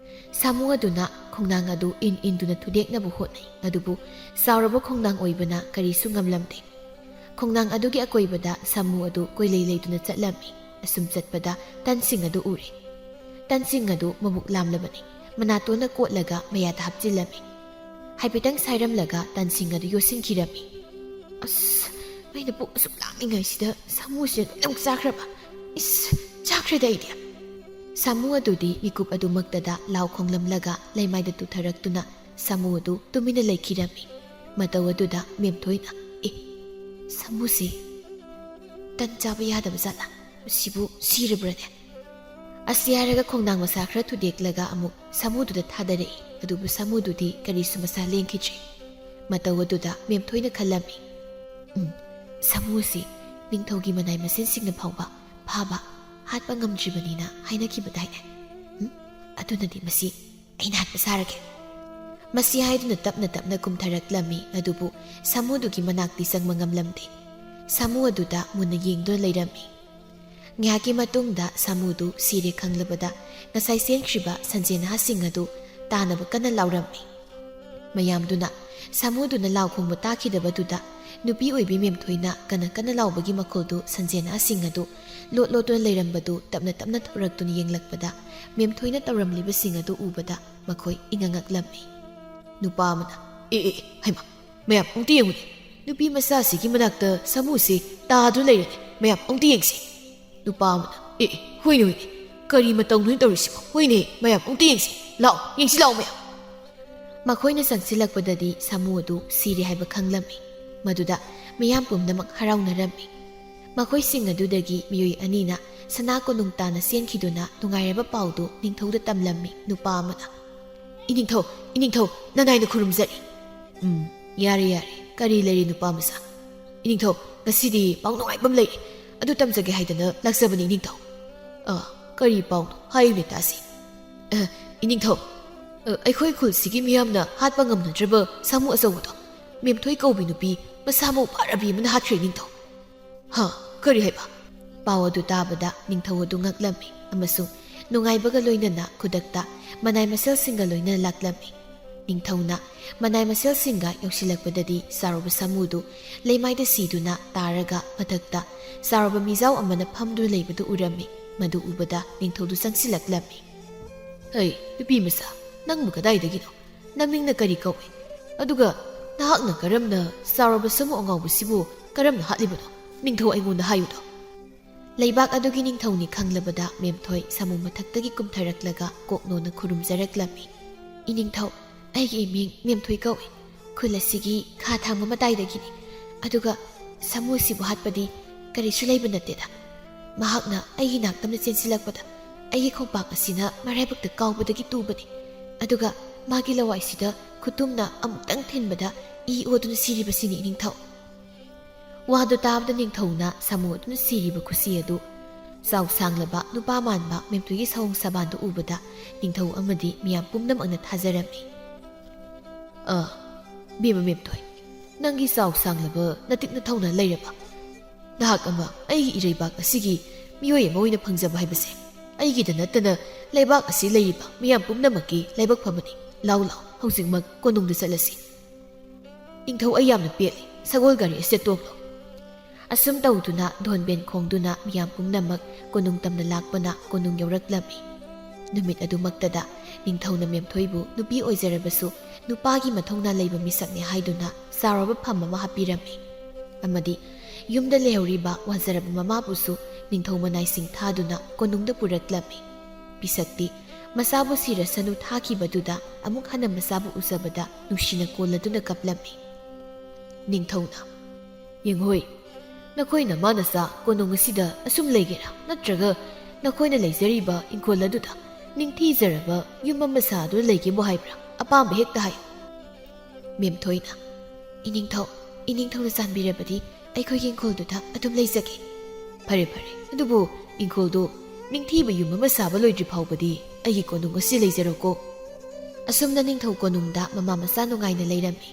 ꯁꯥꯃꯨ ꯑꯗꯨꯅ ꯈꯣꯡꯅꯥꯡ ꯑꯗꯨ ꯏꯟ ꯏꯟꯗꯨꯅ ꯊꯨꯗꯦꯛꯅꯕ ꯍꯣꯠꯅꯩ, ꯑꯗꯨꯕꯨ ꯆꯥꯎꯔꯕ ꯈꯣꯡꯅꯥꯡ ꯑꯣꯏꯕꯅ ꯀꯔꯤꯁꯨ ꯉꯝꯂꯝꯗꯦ꯫ ꯈꯣꯡꯅꯥꯡ ꯑꯗꯨꯒꯤ ꯑꯀꯣꯏꯕꯗ ꯁꯥꯃꯨ ꯑꯗꯨ ꯀꯣꯏꯂꯩ ꯂꯩꯗꯨꯅ ꯆꯠꯂꯝꯃꯤ꯫ ꯑꯁꯨꯝ ꯆꯠꯄꯗ ꯇꯟꯁꯤꯡ ꯑꯗꯨ ꯎꯔꯦ꯫ ꯇꯟꯁꯤꯡ ꯑꯗꯨ ꯃꯕꯨꯛ ꯂꯥꯝꯂꯕꯅꯤ꯫ ꯃꯅꯥꯇꯣꯟꯅ ꯀꯣꯠꯂꯒ ꯃꯌꯥꯗ ꯍꯥꯞꯆꯤꯜꯂꯝꯃꯤ꯫ ꯍꯥꯏꯐꯦꯠꯇꯪ ꯁꯥꯏꯔꯝꯂꯒ ꯇꯟꯁꯤꯡ ꯑꯗꯨ ꯌꯣꯠꯁꯤꯟꯈꯤꯔꯝꯃꯤ꯫ "ꯑꯁ, ꯑꯩꯅ ꯄꯨꯛ ꯑꯁꯨꯛ ꯂꯥꯝꯂꯤꯉꯩꯁꯤꯗ ꯁꯥꯃꯨꯁꯤꯅ ꯂꯣꯏꯅꯃꯛ ꯆꯥꯈ꯭ꯔꯕ? ꯏꯁ, ꯆꯥꯈ꯭ꯔꯦꯗ ꯑꯩꯗꯤ!" ꯁꯥꯃꯨ ꯑꯗꯨꯗꯤ ꯃꯤꯀꯨꯞ ꯑꯗꯨꯃꯛꯇꯗ ꯂꯥꯎ ꯈꯣꯡꯂꯝꯂꯒ ꯂꯩꯃꯥꯏꯗ ꯇꯨꯊꯔꯛꯇꯨꯅ ꯁꯥꯃꯨ ꯑꯗꯨ ꯇꯨꯃꯤꯟꯅ ꯂꯩꯈꯤꯔꯝꯃꯤ꯫ ꯃꯇꯧ ꯑꯗꯨꯗ ꯃꯦꯝꯊꯣꯏꯅ, "ꯑꯦ, ꯁꯥꯃꯨꯁꯤ ꯇꯟ ꯆꯥꯕ ꯌꯥꯗꯕ ꯖꯥꯠꯂꯥ? ꯃꯁꯤꯕꯨ ꯁꯤꯔꯕ꯭ꯔꯅꯦ?" ꯑꯁꯤ ꯍꯥꯏꯔꯒ ꯈꯣꯡꯅꯥꯡ ꯃꯁꯥ ꯈꯔ ꯊꯨꯗꯦꯛꯂꯒ ꯑꯃꯨꯛ ꯁꯥꯃꯨꯗꯨꯗ ꯊꯥꯗꯔꯛꯏ꯫ ꯑꯗꯨꯕꯨ ꯁꯥꯃꯨꯗꯨꯗꯤ ꯀꯔꯤꯁꯨ ꯃꯁꯥ ꯂꯦꯡꯈꯤꯗ꯭ꯔꯦ꯫ ꯃꯇꯧ ꯑꯗꯨꯗ ꯃꯦꯝꯊꯣꯏꯅ ꯈꯜꯂꯝꯃꯤ, "ꯎꯝ, ꯁꯥꯃꯨꯁꯤ ꯅꯤꯡꯊꯧꯒꯤ ꯃꯅꯥꯏ ꯃꯁꯤꯟꯁꯤꯡꯅ ꯐꯥꯎꯕ ꯐꯥꯕ, ꯍꯥꯠꯄ ꯉꯝꯗ꯭ꯔꯤꯕꯅꯤꯅ ꯍꯥꯏꯅꯈꯤꯕꯗꯥꯏꯅꯦ? ꯎꯝ, ꯑꯗꯨꯅꯗꯤ ꯃꯁꯤ ꯑꯩꯅ ꯍꯥꯠꯄ ꯁꯥꯔꯒꯦ꯫" ꯃꯁꯤ ꯍꯥꯏꯗꯨꯅ ꯇꯞꯅ ꯇꯞꯅ ꯀꯨꯝꯊꯔꯛꯂꯝꯃꯤ꯫ ꯑꯗꯨꯕꯨ ꯁꯥꯃꯨꯗꯨꯒꯤ ꯃꯅꯥꯛꯇꯤ ꯆꯪꯕ ꯉꯝꯂꯝꯗꯦ꯫ ꯁꯥꯃꯨ ꯑꯗꯨꯗ ꯃꯨꯟꯅ ꯌꯦꯡꯗꯨꯅ ꯂꯩꯔꯝꯃꯤ꯫ ꯉꯥꯏꯍꯥꯛꯀꯤ ꯃꯇꯨꯡꯗ ꯁꯥꯃꯨꯗꯨ ꯁꯤꯔꯦ ꯈꯪꯂꯕꯗ ꯉꯁꯥꯏ ꯆꯦꯟꯈ꯭ꯔꯤꯕ ꯁꯟꯖꯦꯟ ꯅꯍꯥꯁꯤꯡ ꯑꯗꯨ ꯇꯥꯅꯕ ꯀꯟꯅ ꯂꯥꯎꯔꯝꯃꯤ꯫ ꯃꯌꯥꯝꯗꯨꯅ ꯁꯥꯃꯨꯗꯨꯅ ꯂꯥꯎ ꯈꯣꯡꯕ ꯇꯥꯈꯤꯗꯕꯗꯨꯗ ꯅꯨꯄꯤ ꯑꯣꯏꯕꯤ ꯃꯦꯝꯊꯣꯏꯅ ꯀꯟꯅ ꯀꯟꯅ ꯂꯥꯎꯕꯒꯤ ꯃꯈꯣꯜꯗꯨ ꯁꯟꯖꯦꯟ ꯅꯍꯥꯁꯤꯡ ꯑꯗꯨ ꯂꯣꯠ ꯂꯣꯠꯇꯨꯅ ꯂꯩꯔꯝꯕꯗꯨ ꯇꯞꯅ ꯇꯞꯅ ꯊꯣꯔꯛꯇꯨꯅ ꯌꯦꯡꯂꯛꯄꯗ ꯃꯦꯝꯊꯣꯏꯅ ꯇꯧꯔꯝꯂꯤꯕꯁꯤꯡ ꯑꯗꯨ ꯎꯕꯗ ꯃꯈꯣꯏ ꯏꯉꯛ ꯉꯛꯂꯝꯃꯤ꯫ ꯅꯨꯄꯥ ꯑꯃꯅ, "ꯑꯦ, ꯑꯦ, ꯑꯦ, ꯍꯩꯃꯥ, ꯃꯌꯥꯝ ꯑꯃꯨꯛꯇ ꯌꯦꯡꯉꯨꯅꯦ꯫ ꯅꯨꯄꯤ ꯃꯆꯥꯁꯤꯒꯤ ꯃꯅꯥꯛꯇ ꯁꯥꯃꯨꯁꯤ ꯇꯥꯗꯨꯅ ꯂꯩꯔꯦꯅꯦ꯫ ꯃꯌꯥꯝ ꯑꯃꯨꯛꯇ ꯌꯦꯡꯁꯤ꯫" ꯅꯨꯄꯥ ꯑꯃꯅ, "ꯑꯦ, ꯑꯦ, ꯍꯣꯏꯅꯦ, ꯍꯣꯏꯅꯦ꯫ ꯀꯔꯤ ꯃꯇꯧꯅꯣ ꯇꯧꯔꯤꯁꯤꯕꯣ? ꯍꯣꯏꯅꯦ, ꯃꯌꯥꯝ ꯑꯃꯨꯛꯇ ꯌꯦꯡꯁꯤ꯫ ꯂꯥꯛꯑꯣ, ꯌꯦꯡꯁꯤ ꯂꯥꯛꯑꯣ ꯃꯌꯥꯝ꯫" ꯃꯈꯣꯏꯅ ꯆꯪꯁꯤꯜꯂꯛꯄꯗꯗꯤ ꯁꯥꯃꯨ ꯑꯗꯨ ꯁꯤꯔꯦ ꯍꯥꯏꯕ ꯈꯪꯂꯝꯃꯤ꯫ ꯃꯗꯨꯗ ꯃꯤꯌꯥꯝ ꯄꯨꯝꯅꯃꯛ ꯍꯔꯥꯎꯅꯔꯝꯃꯤ꯫ ꯃꯈꯣꯏꯁꯤꯡ ꯑꯗꯨꯗꯒꯤ ꯃꯤꯑꯣꯏ ꯑꯅꯤꯅ ꯁꯅꯥ ꯀꯣꯅꯨꯡ ꯇꯥꯅ ꯆꯦꯟꯈꯤꯗꯨꯅ ꯅꯨꯡꯉꯥꯏꯔꯕ ꯄꯥꯎꯗꯨ ꯅꯤꯡꯊꯧꯗ ꯇꯝꯂꯝꯃꯤ꯫ ꯅꯨꯄꯥ ꯑꯃꯅ, "ꯏꯅꯤꯡꯊꯧ, ꯏꯅꯤꯡꯊꯧ, ꯅꯅꯥꯏꯅ ꯈꯨꯔꯨꯝꯖꯔꯤ꯫" "ꯎꯝ, ꯌꯥꯔꯦ, ꯌꯥꯔꯦ, ꯀꯔꯤ ꯂꯩꯔꯦ ꯅꯨꯄꯥ ꯃꯆꯥ? ꯏꯅꯤꯡꯊꯧ, ꯉꯁꯤꯗꯤ ꯄꯥꯎ ꯅꯨꯡꯉꯥꯏꯕ ꯑꯃ ꯂꯩꯔꯦ꯫ ꯑꯗꯨ ꯇꯝꯖꯒꯦ ꯍꯥꯏꯗꯅ ꯂꯥꯛꯆꯕꯅꯤ ꯏꯅꯤꯡꯊꯧ꯫" "ꯑ, ꯀꯔꯤ ꯄꯥꯎꯅꯣ? ꯍꯥꯏꯌꯨꯅꯦ ꯇꯥꯁꯤ꯫" "ꯑ, ꯏꯅꯤꯡꯊꯧ, ꯑ, ꯑꯩꯈꯣꯏ ꯈꯨꯜꯁꯤꯒꯤ ꯃꯤꯌꯥꯝꯅ ꯍꯥꯠꯄ ꯉꯝꯅꯗ꯭ꯔꯕ ꯁꯥꯃꯨ ꯑꯆꯧꯕꯗꯣ, ꯃꯦꯝꯊꯣꯏ ꯀꯧꯕꯤ ꯅꯨꯄꯤ ꯃꯁꯥ ꯃꯎ ꯐꯔꯕꯤ ꯑꯃꯅ ꯍꯥꯠꯈ꯭ꯔꯦ ꯏꯅꯤꯡꯊꯧ꯫" "ꯍꯥ? ꯀꯔꯤ ꯍꯥꯏꯕ?" ꯄꯥꯎ ꯑꯗꯨ ꯇꯥꯕꯗ ꯅꯤꯡꯊꯧ ꯑꯗꯨ ꯉꯛꯂꯝꯃꯤ ꯑꯃꯁꯨꯡ ꯅꯨꯡꯉꯥꯏꯕꯒ ꯂꯣꯏꯅꯅ ꯈꯨꯗꯛꯇ ꯃꯅꯥꯏ ꯃꯁꯜꯁꯤꯡꯒ ꯂꯣꯏꯅꯅ ꯂꯥꯛꯂꯝꯃꯤ꯫ ꯅꯤꯡꯊꯧꯅ ꯃꯅꯥꯏ ꯃꯁꯦꯜꯁꯤꯡꯒ ꯌꯧꯁꯤꯜꯂꯛꯄꯗꯗꯤ ꯆꯥꯎꯔꯕ ꯁꯥꯃꯨꯗꯨ ꯂꯩꯃꯥꯏꯗ ꯁꯤꯗꯨꯅ ꯇꯥꯔꯒ ꯃꯊꯛꯇ ꯆꯥꯎꯔꯕ ꯃꯤꯖꯥꯎ ꯑꯃꯅ ꯐꯝꯗꯨꯅ ꯂꯩꯕꯗꯨ ꯎꯔꯝꯃꯤ꯫ ꯃꯗꯨ ꯎꯕꯗ ꯅꯤꯡꯊꯧꯗꯨ ꯆꯪꯁꯤꯜꯂꯛꯂꯝꯃꯤ꯫ "ꯍꯩ, ꯅꯨꯄꯤ ꯃꯆꯥ, ꯅꯪꯕꯨ ꯀꯗꯥꯏꯗꯒꯤꯅꯣ? ꯅꯃꯤꯡꯅ ꯀꯔꯤ ꯀꯧꯏ? ꯑꯗꯨꯒ ꯅꯍꯥꯛꯅ ꯀꯔꯝꯅ ꯆꯥꯎꯔꯕ ꯁꯥꯃꯨ ꯑꯉꯥꯎꯕꯁꯤꯕꯨ ꯀꯔꯝꯅ ꯍꯥꯠꯂꯤꯕꯅꯣ? ꯅꯤꯡꯊꯧ ꯑꯩꯉꯣꯟꯗ ꯍꯥꯏꯌꯨꯗꯣ!" ꯂꯩꯕꯥꯛ ꯑꯗꯨꯒꯤ ꯅꯤꯡꯊꯧꯅꯤ ꯈꯪꯂꯕꯗ ꯃꯦꯝꯊꯣꯏ ꯁꯥꯃꯨ ꯃꯊꯛꯇꯒꯤ ꯀꯨꯝꯊꯔꯛꯂꯒ ꯀꯣꯛꯅꯣꯅ ꯈꯨꯔꯨꯝꯖꯔꯛꯂꯝꯃꯤ꯫ "ꯏꯅꯤꯡꯊꯧ, ꯑꯩꯒꯤ ꯏꯃꯤꯡ ꯃꯦꯝꯊꯣꯏ ꯀꯧꯏ꯫ ꯈꯨꯜ ꯑꯁꯤꯒꯤ ꯈꯥ ꯊꯥꯡꯕ ꯃꯇꯥꯏꯗꯒꯤꯅꯤ꯫ ꯑꯗꯨꯒ ꯁꯥꯃꯨ ꯑꯁꯤꯕꯨ ꯍꯥꯠꯄꯗꯤ ꯀꯔꯤꯁꯨ ꯂꯩꯕ ꯅꯠꯇꯦꯗ꯫ ꯃꯍꯥꯛꯅ ꯑꯩꯒꯤ ꯅꯥꯛꯇꯝꯅ ꯆꯦꯟꯁꯤꯜꯂꯛꯄꯗ ꯑꯩꯒꯤ ꯈꯣꯡꯄꯥꯛ ꯑꯁꯤꯅ ꯃꯔꯥꯏꯕꯛꯇ ꯀꯥꯎꯕꯗꯒꯤ ꯇꯨꯕꯅꯤ꯫ ꯑꯗꯨꯒ ꯃꯥꯒꯤ ꯂꯋꯥꯏꯁꯤꯗ ꯈꯨꯇꯨꯝꯅ ꯑꯃꯨꯛꯇꯪ ꯊꯤꯟꯕꯗ ꯏ ꯑꯣꯗꯨꯅ ꯁꯤꯔꯤꯕꯁꯤꯅꯤ, ꯏꯅꯤꯡꯊꯧ꯫" ꯋꯥꯗꯨ ꯇꯥꯕꯗ ꯅꯤꯡꯊꯧꯅ ꯁꯥꯃꯨ ꯑꯗꯨꯅ ꯁꯤꯔꯤꯕ ꯈꯨꯁꯤ ꯑꯗꯨ ꯆꯥꯎ ꯁꯥꯡꯂꯕ ꯅꯨꯄꯥ ꯃꯥꯟꯕ ꯃꯦꯝꯊꯣꯏꯒꯤ ꯁꯑꯣꯡ ꯁꯕꯥꯟꯗꯨ ꯎꯕꯗ ꯅꯤꯡꯊꯧ ꯑꯃꯗꯤ ꯃꯤꯌꯥꯝ ꯄꯨꯝꯅꯃꯛꯅ ꯊꯥꯖꯔꯝꯃꯤ꯫ "ꯑ, ꯕꯦꯝꯃ ꯃꯦꯝꯊꯣꯏ, ꯅꯪꯒꯤ ꯆꯥꯎ ꯁꯥꯡꯂꯕ ꯅꯇꯤꯛ ꯅꯊꯧꯅ ꯂꯩꯔꯕ ꯅꯍꯥꯛ ꯑꯃ ꯑꯩꯒꯤ ꯏꯔꯩꯕꯥꯛ ꯑꯁꯤꯒꯤ ꯃꯤꯑꯣꯏ ꯑꯃ ꯑꯣꯏꯅ ꯐꯪꯖꯕ ꯍꯥꯏꯕꯁꯦ ꯑꯩꯒꯤꯗ ꯅꯠꯇꯅ ꯂꯩꯕꯥꯛ ꯑꯁꯤ ꯂꯩꯔꯤꯕ ꯃꯤꯌꯥꯝ ꯄꯨꯝꯅꯃꯛꯀꯤ ꯂꯥꯏꯕꯛ ꯐꯕꯅꯤ꯫ ꯂꯥꯎ ꯂꯥꯎ, ꯍꯧꯖꯤꯛꯃꯛ ꯀꯣꯅꯨꯡꯗ ꯆꯠꯂꯁꯤ꯫ ꯅꯤꯡꯊꯧ, ꯑꯩ ꯌꯥꯝꯅ ꯄꯦꯜꯂꯤ꯫ ꯁꯒꯣꯜ ꯒꯥꯔꯤ ꯑꯁꯤꯗ ꯇꯣꯡꯂꯣ꯫" ꯑꯁꯨꯝ ꯇꯧꯗꯨꯅ ꯙꯣꯟꯕꯦꯟ ꯈꯣꯡꯗꯨꯅ ꯃꯤꯌꯥꯝ ꯄꯨꯝꯅꯃꯛ ꯀꯣꯅꯨꯡ ꯇꯝꯅ ꯂꯥꯛꯄꯅ ꯀꯣꯅꯨꯡ ꯌꯧꯔꯛꯂꯝꯃꯤ꯫ ꯅꯨꯃꯤꯠ ꯑꯗꯨꯃꯛꯇꯗ ꯅꯤꯡꯊꯧꯅ ꯃꯦꯝꯊꯣꯏꯕꯨ ꯅꯨꯄꯤ ꯑꯣꯏꯖꯔꯕꯁꯨ ꯅꯨꯄꯥꯒꯤ ꯃꯊꯧꯅꯥ ꯂꯩꯕ ꯃꯤꯁꯛꯅꯤ ꯍꯥꯏꯗꯨꯅ ꯆꯥꯎꯔꯕ ꯐꯝ ꯑꯃ ꯍꯥꯞꯄꯤꯔꯝꯃꯤ꯫ ꯑꯃꯗꯤ ꯌꯨꯝꯗ ꯂꯩꯍꯧꯔꯤꯕ ꯋꯥꯖꯔꯕ ꯃꯃꯥꯕꯨꯁꯨ ꯅꯤꯡꯊꯧ ꯃꯅꯥꯏꯁꯤꯡ ꯊꯥꯗꯨꯅ ꯀꯣꯅꯨꯡꯗ ꯄꯨꯔꯛꯂꯝꯃꯤ꯫ ꯄꯤꯁꯛꯇꯤ ꯃꯆꯥꯕꯨ ꯁꯤꯔꯁꯅꯨ ꯊꯥꯈꯤꯕꯗꯨꯗ ꯑꯃꯨꯛ ꯍꯟꯅ ꯃꯆꯥꯕꯨ ꯎꯖꯕꯗ ꯅꯨꯡꯁꯤꯅ ꯀꯣꯜꯂꯗꯨꯅ ꯀꯞꯂꯝꯃꯤ꯫ ꯅꯤꯡꯊꯧꯅ, "ꯌꯦꯡꯍꯣꯏ, ꯅꯈꯣꯏ ꯅꯃꯥ ꯅꯆꯥ ꯀꯣꯅꯨꯡ ꯑꯁꯤꯗ ꯑꯁꯨꯝ ꯂꯩꯒꯦꯔꯥ? ꯅꯠꯇ꯭ꯔꯒ ꯅꯈꯣꯏꯅ ꯂꯩꯖꯔꯤꯕ ꯏꯪꯈꯣꯜ ꯑꯗꯨꯗ ꯅꯤꯡꯊꯤꯖꯔꯕ ꯌꯨꯝ ꯑꯃ ꯁꯥꯗꯨꯅ ꯂꯩꯒꯦꯕꯨ ꯍꯥꯏꯕ꯭ꯔꯥ? ꯑꯄꯥꯝꯕ ꯍꯦꯛꯇ ꯍꯥꯏꯌꯨ꯫" ꯃꯦꯝꯊꯣꯏꯅ, "ꯏꯅꯤꯡꯊꯧ, ꯏꯅꯤꯡꯊꯧꯅ ꯆꯥꯟꯕꯤꯔꯕꯗꯤ ꯑꯩꯈꯣꯏꯒꯤ ꯏꯪꯈꯣꯜꯗꯨꯗ ꯑꯗꯨꯝ ꯂꯩꯖꯒꯦ꯫" "ꯐꯔꯦ, ꯐꯔꯦ, ꯑꯗꯨꯕꯨ ꯏꯪꯈꯣꯜꯗꯨ ꯅꯤꯡꯊꯤꯕ ꯌꯨꯝ ꯑꯃ ꯁꯥꯕ ꯂꯣꯏꯗ꯭ꯔꯤ ꯐꯥꯎꯕꯗꯤ ꯑꯩꯒꯤ ꯀꯣꯅꯨꯡ ꯑꯁꯤ ꯂꯩꯖꯔꯣꯀꯣ꯫" ꯑꯁꯨꯝꯅ ꯅꯤꯡꯊꯧ ꯀꯣꯅꯨꯡꯗ ꯃꯃꯥ ꯃꯆꯥ ꯅꯨꯡꯉꯥꯏꯅ ꯂꯩꯔꯝꯃꯤ꯫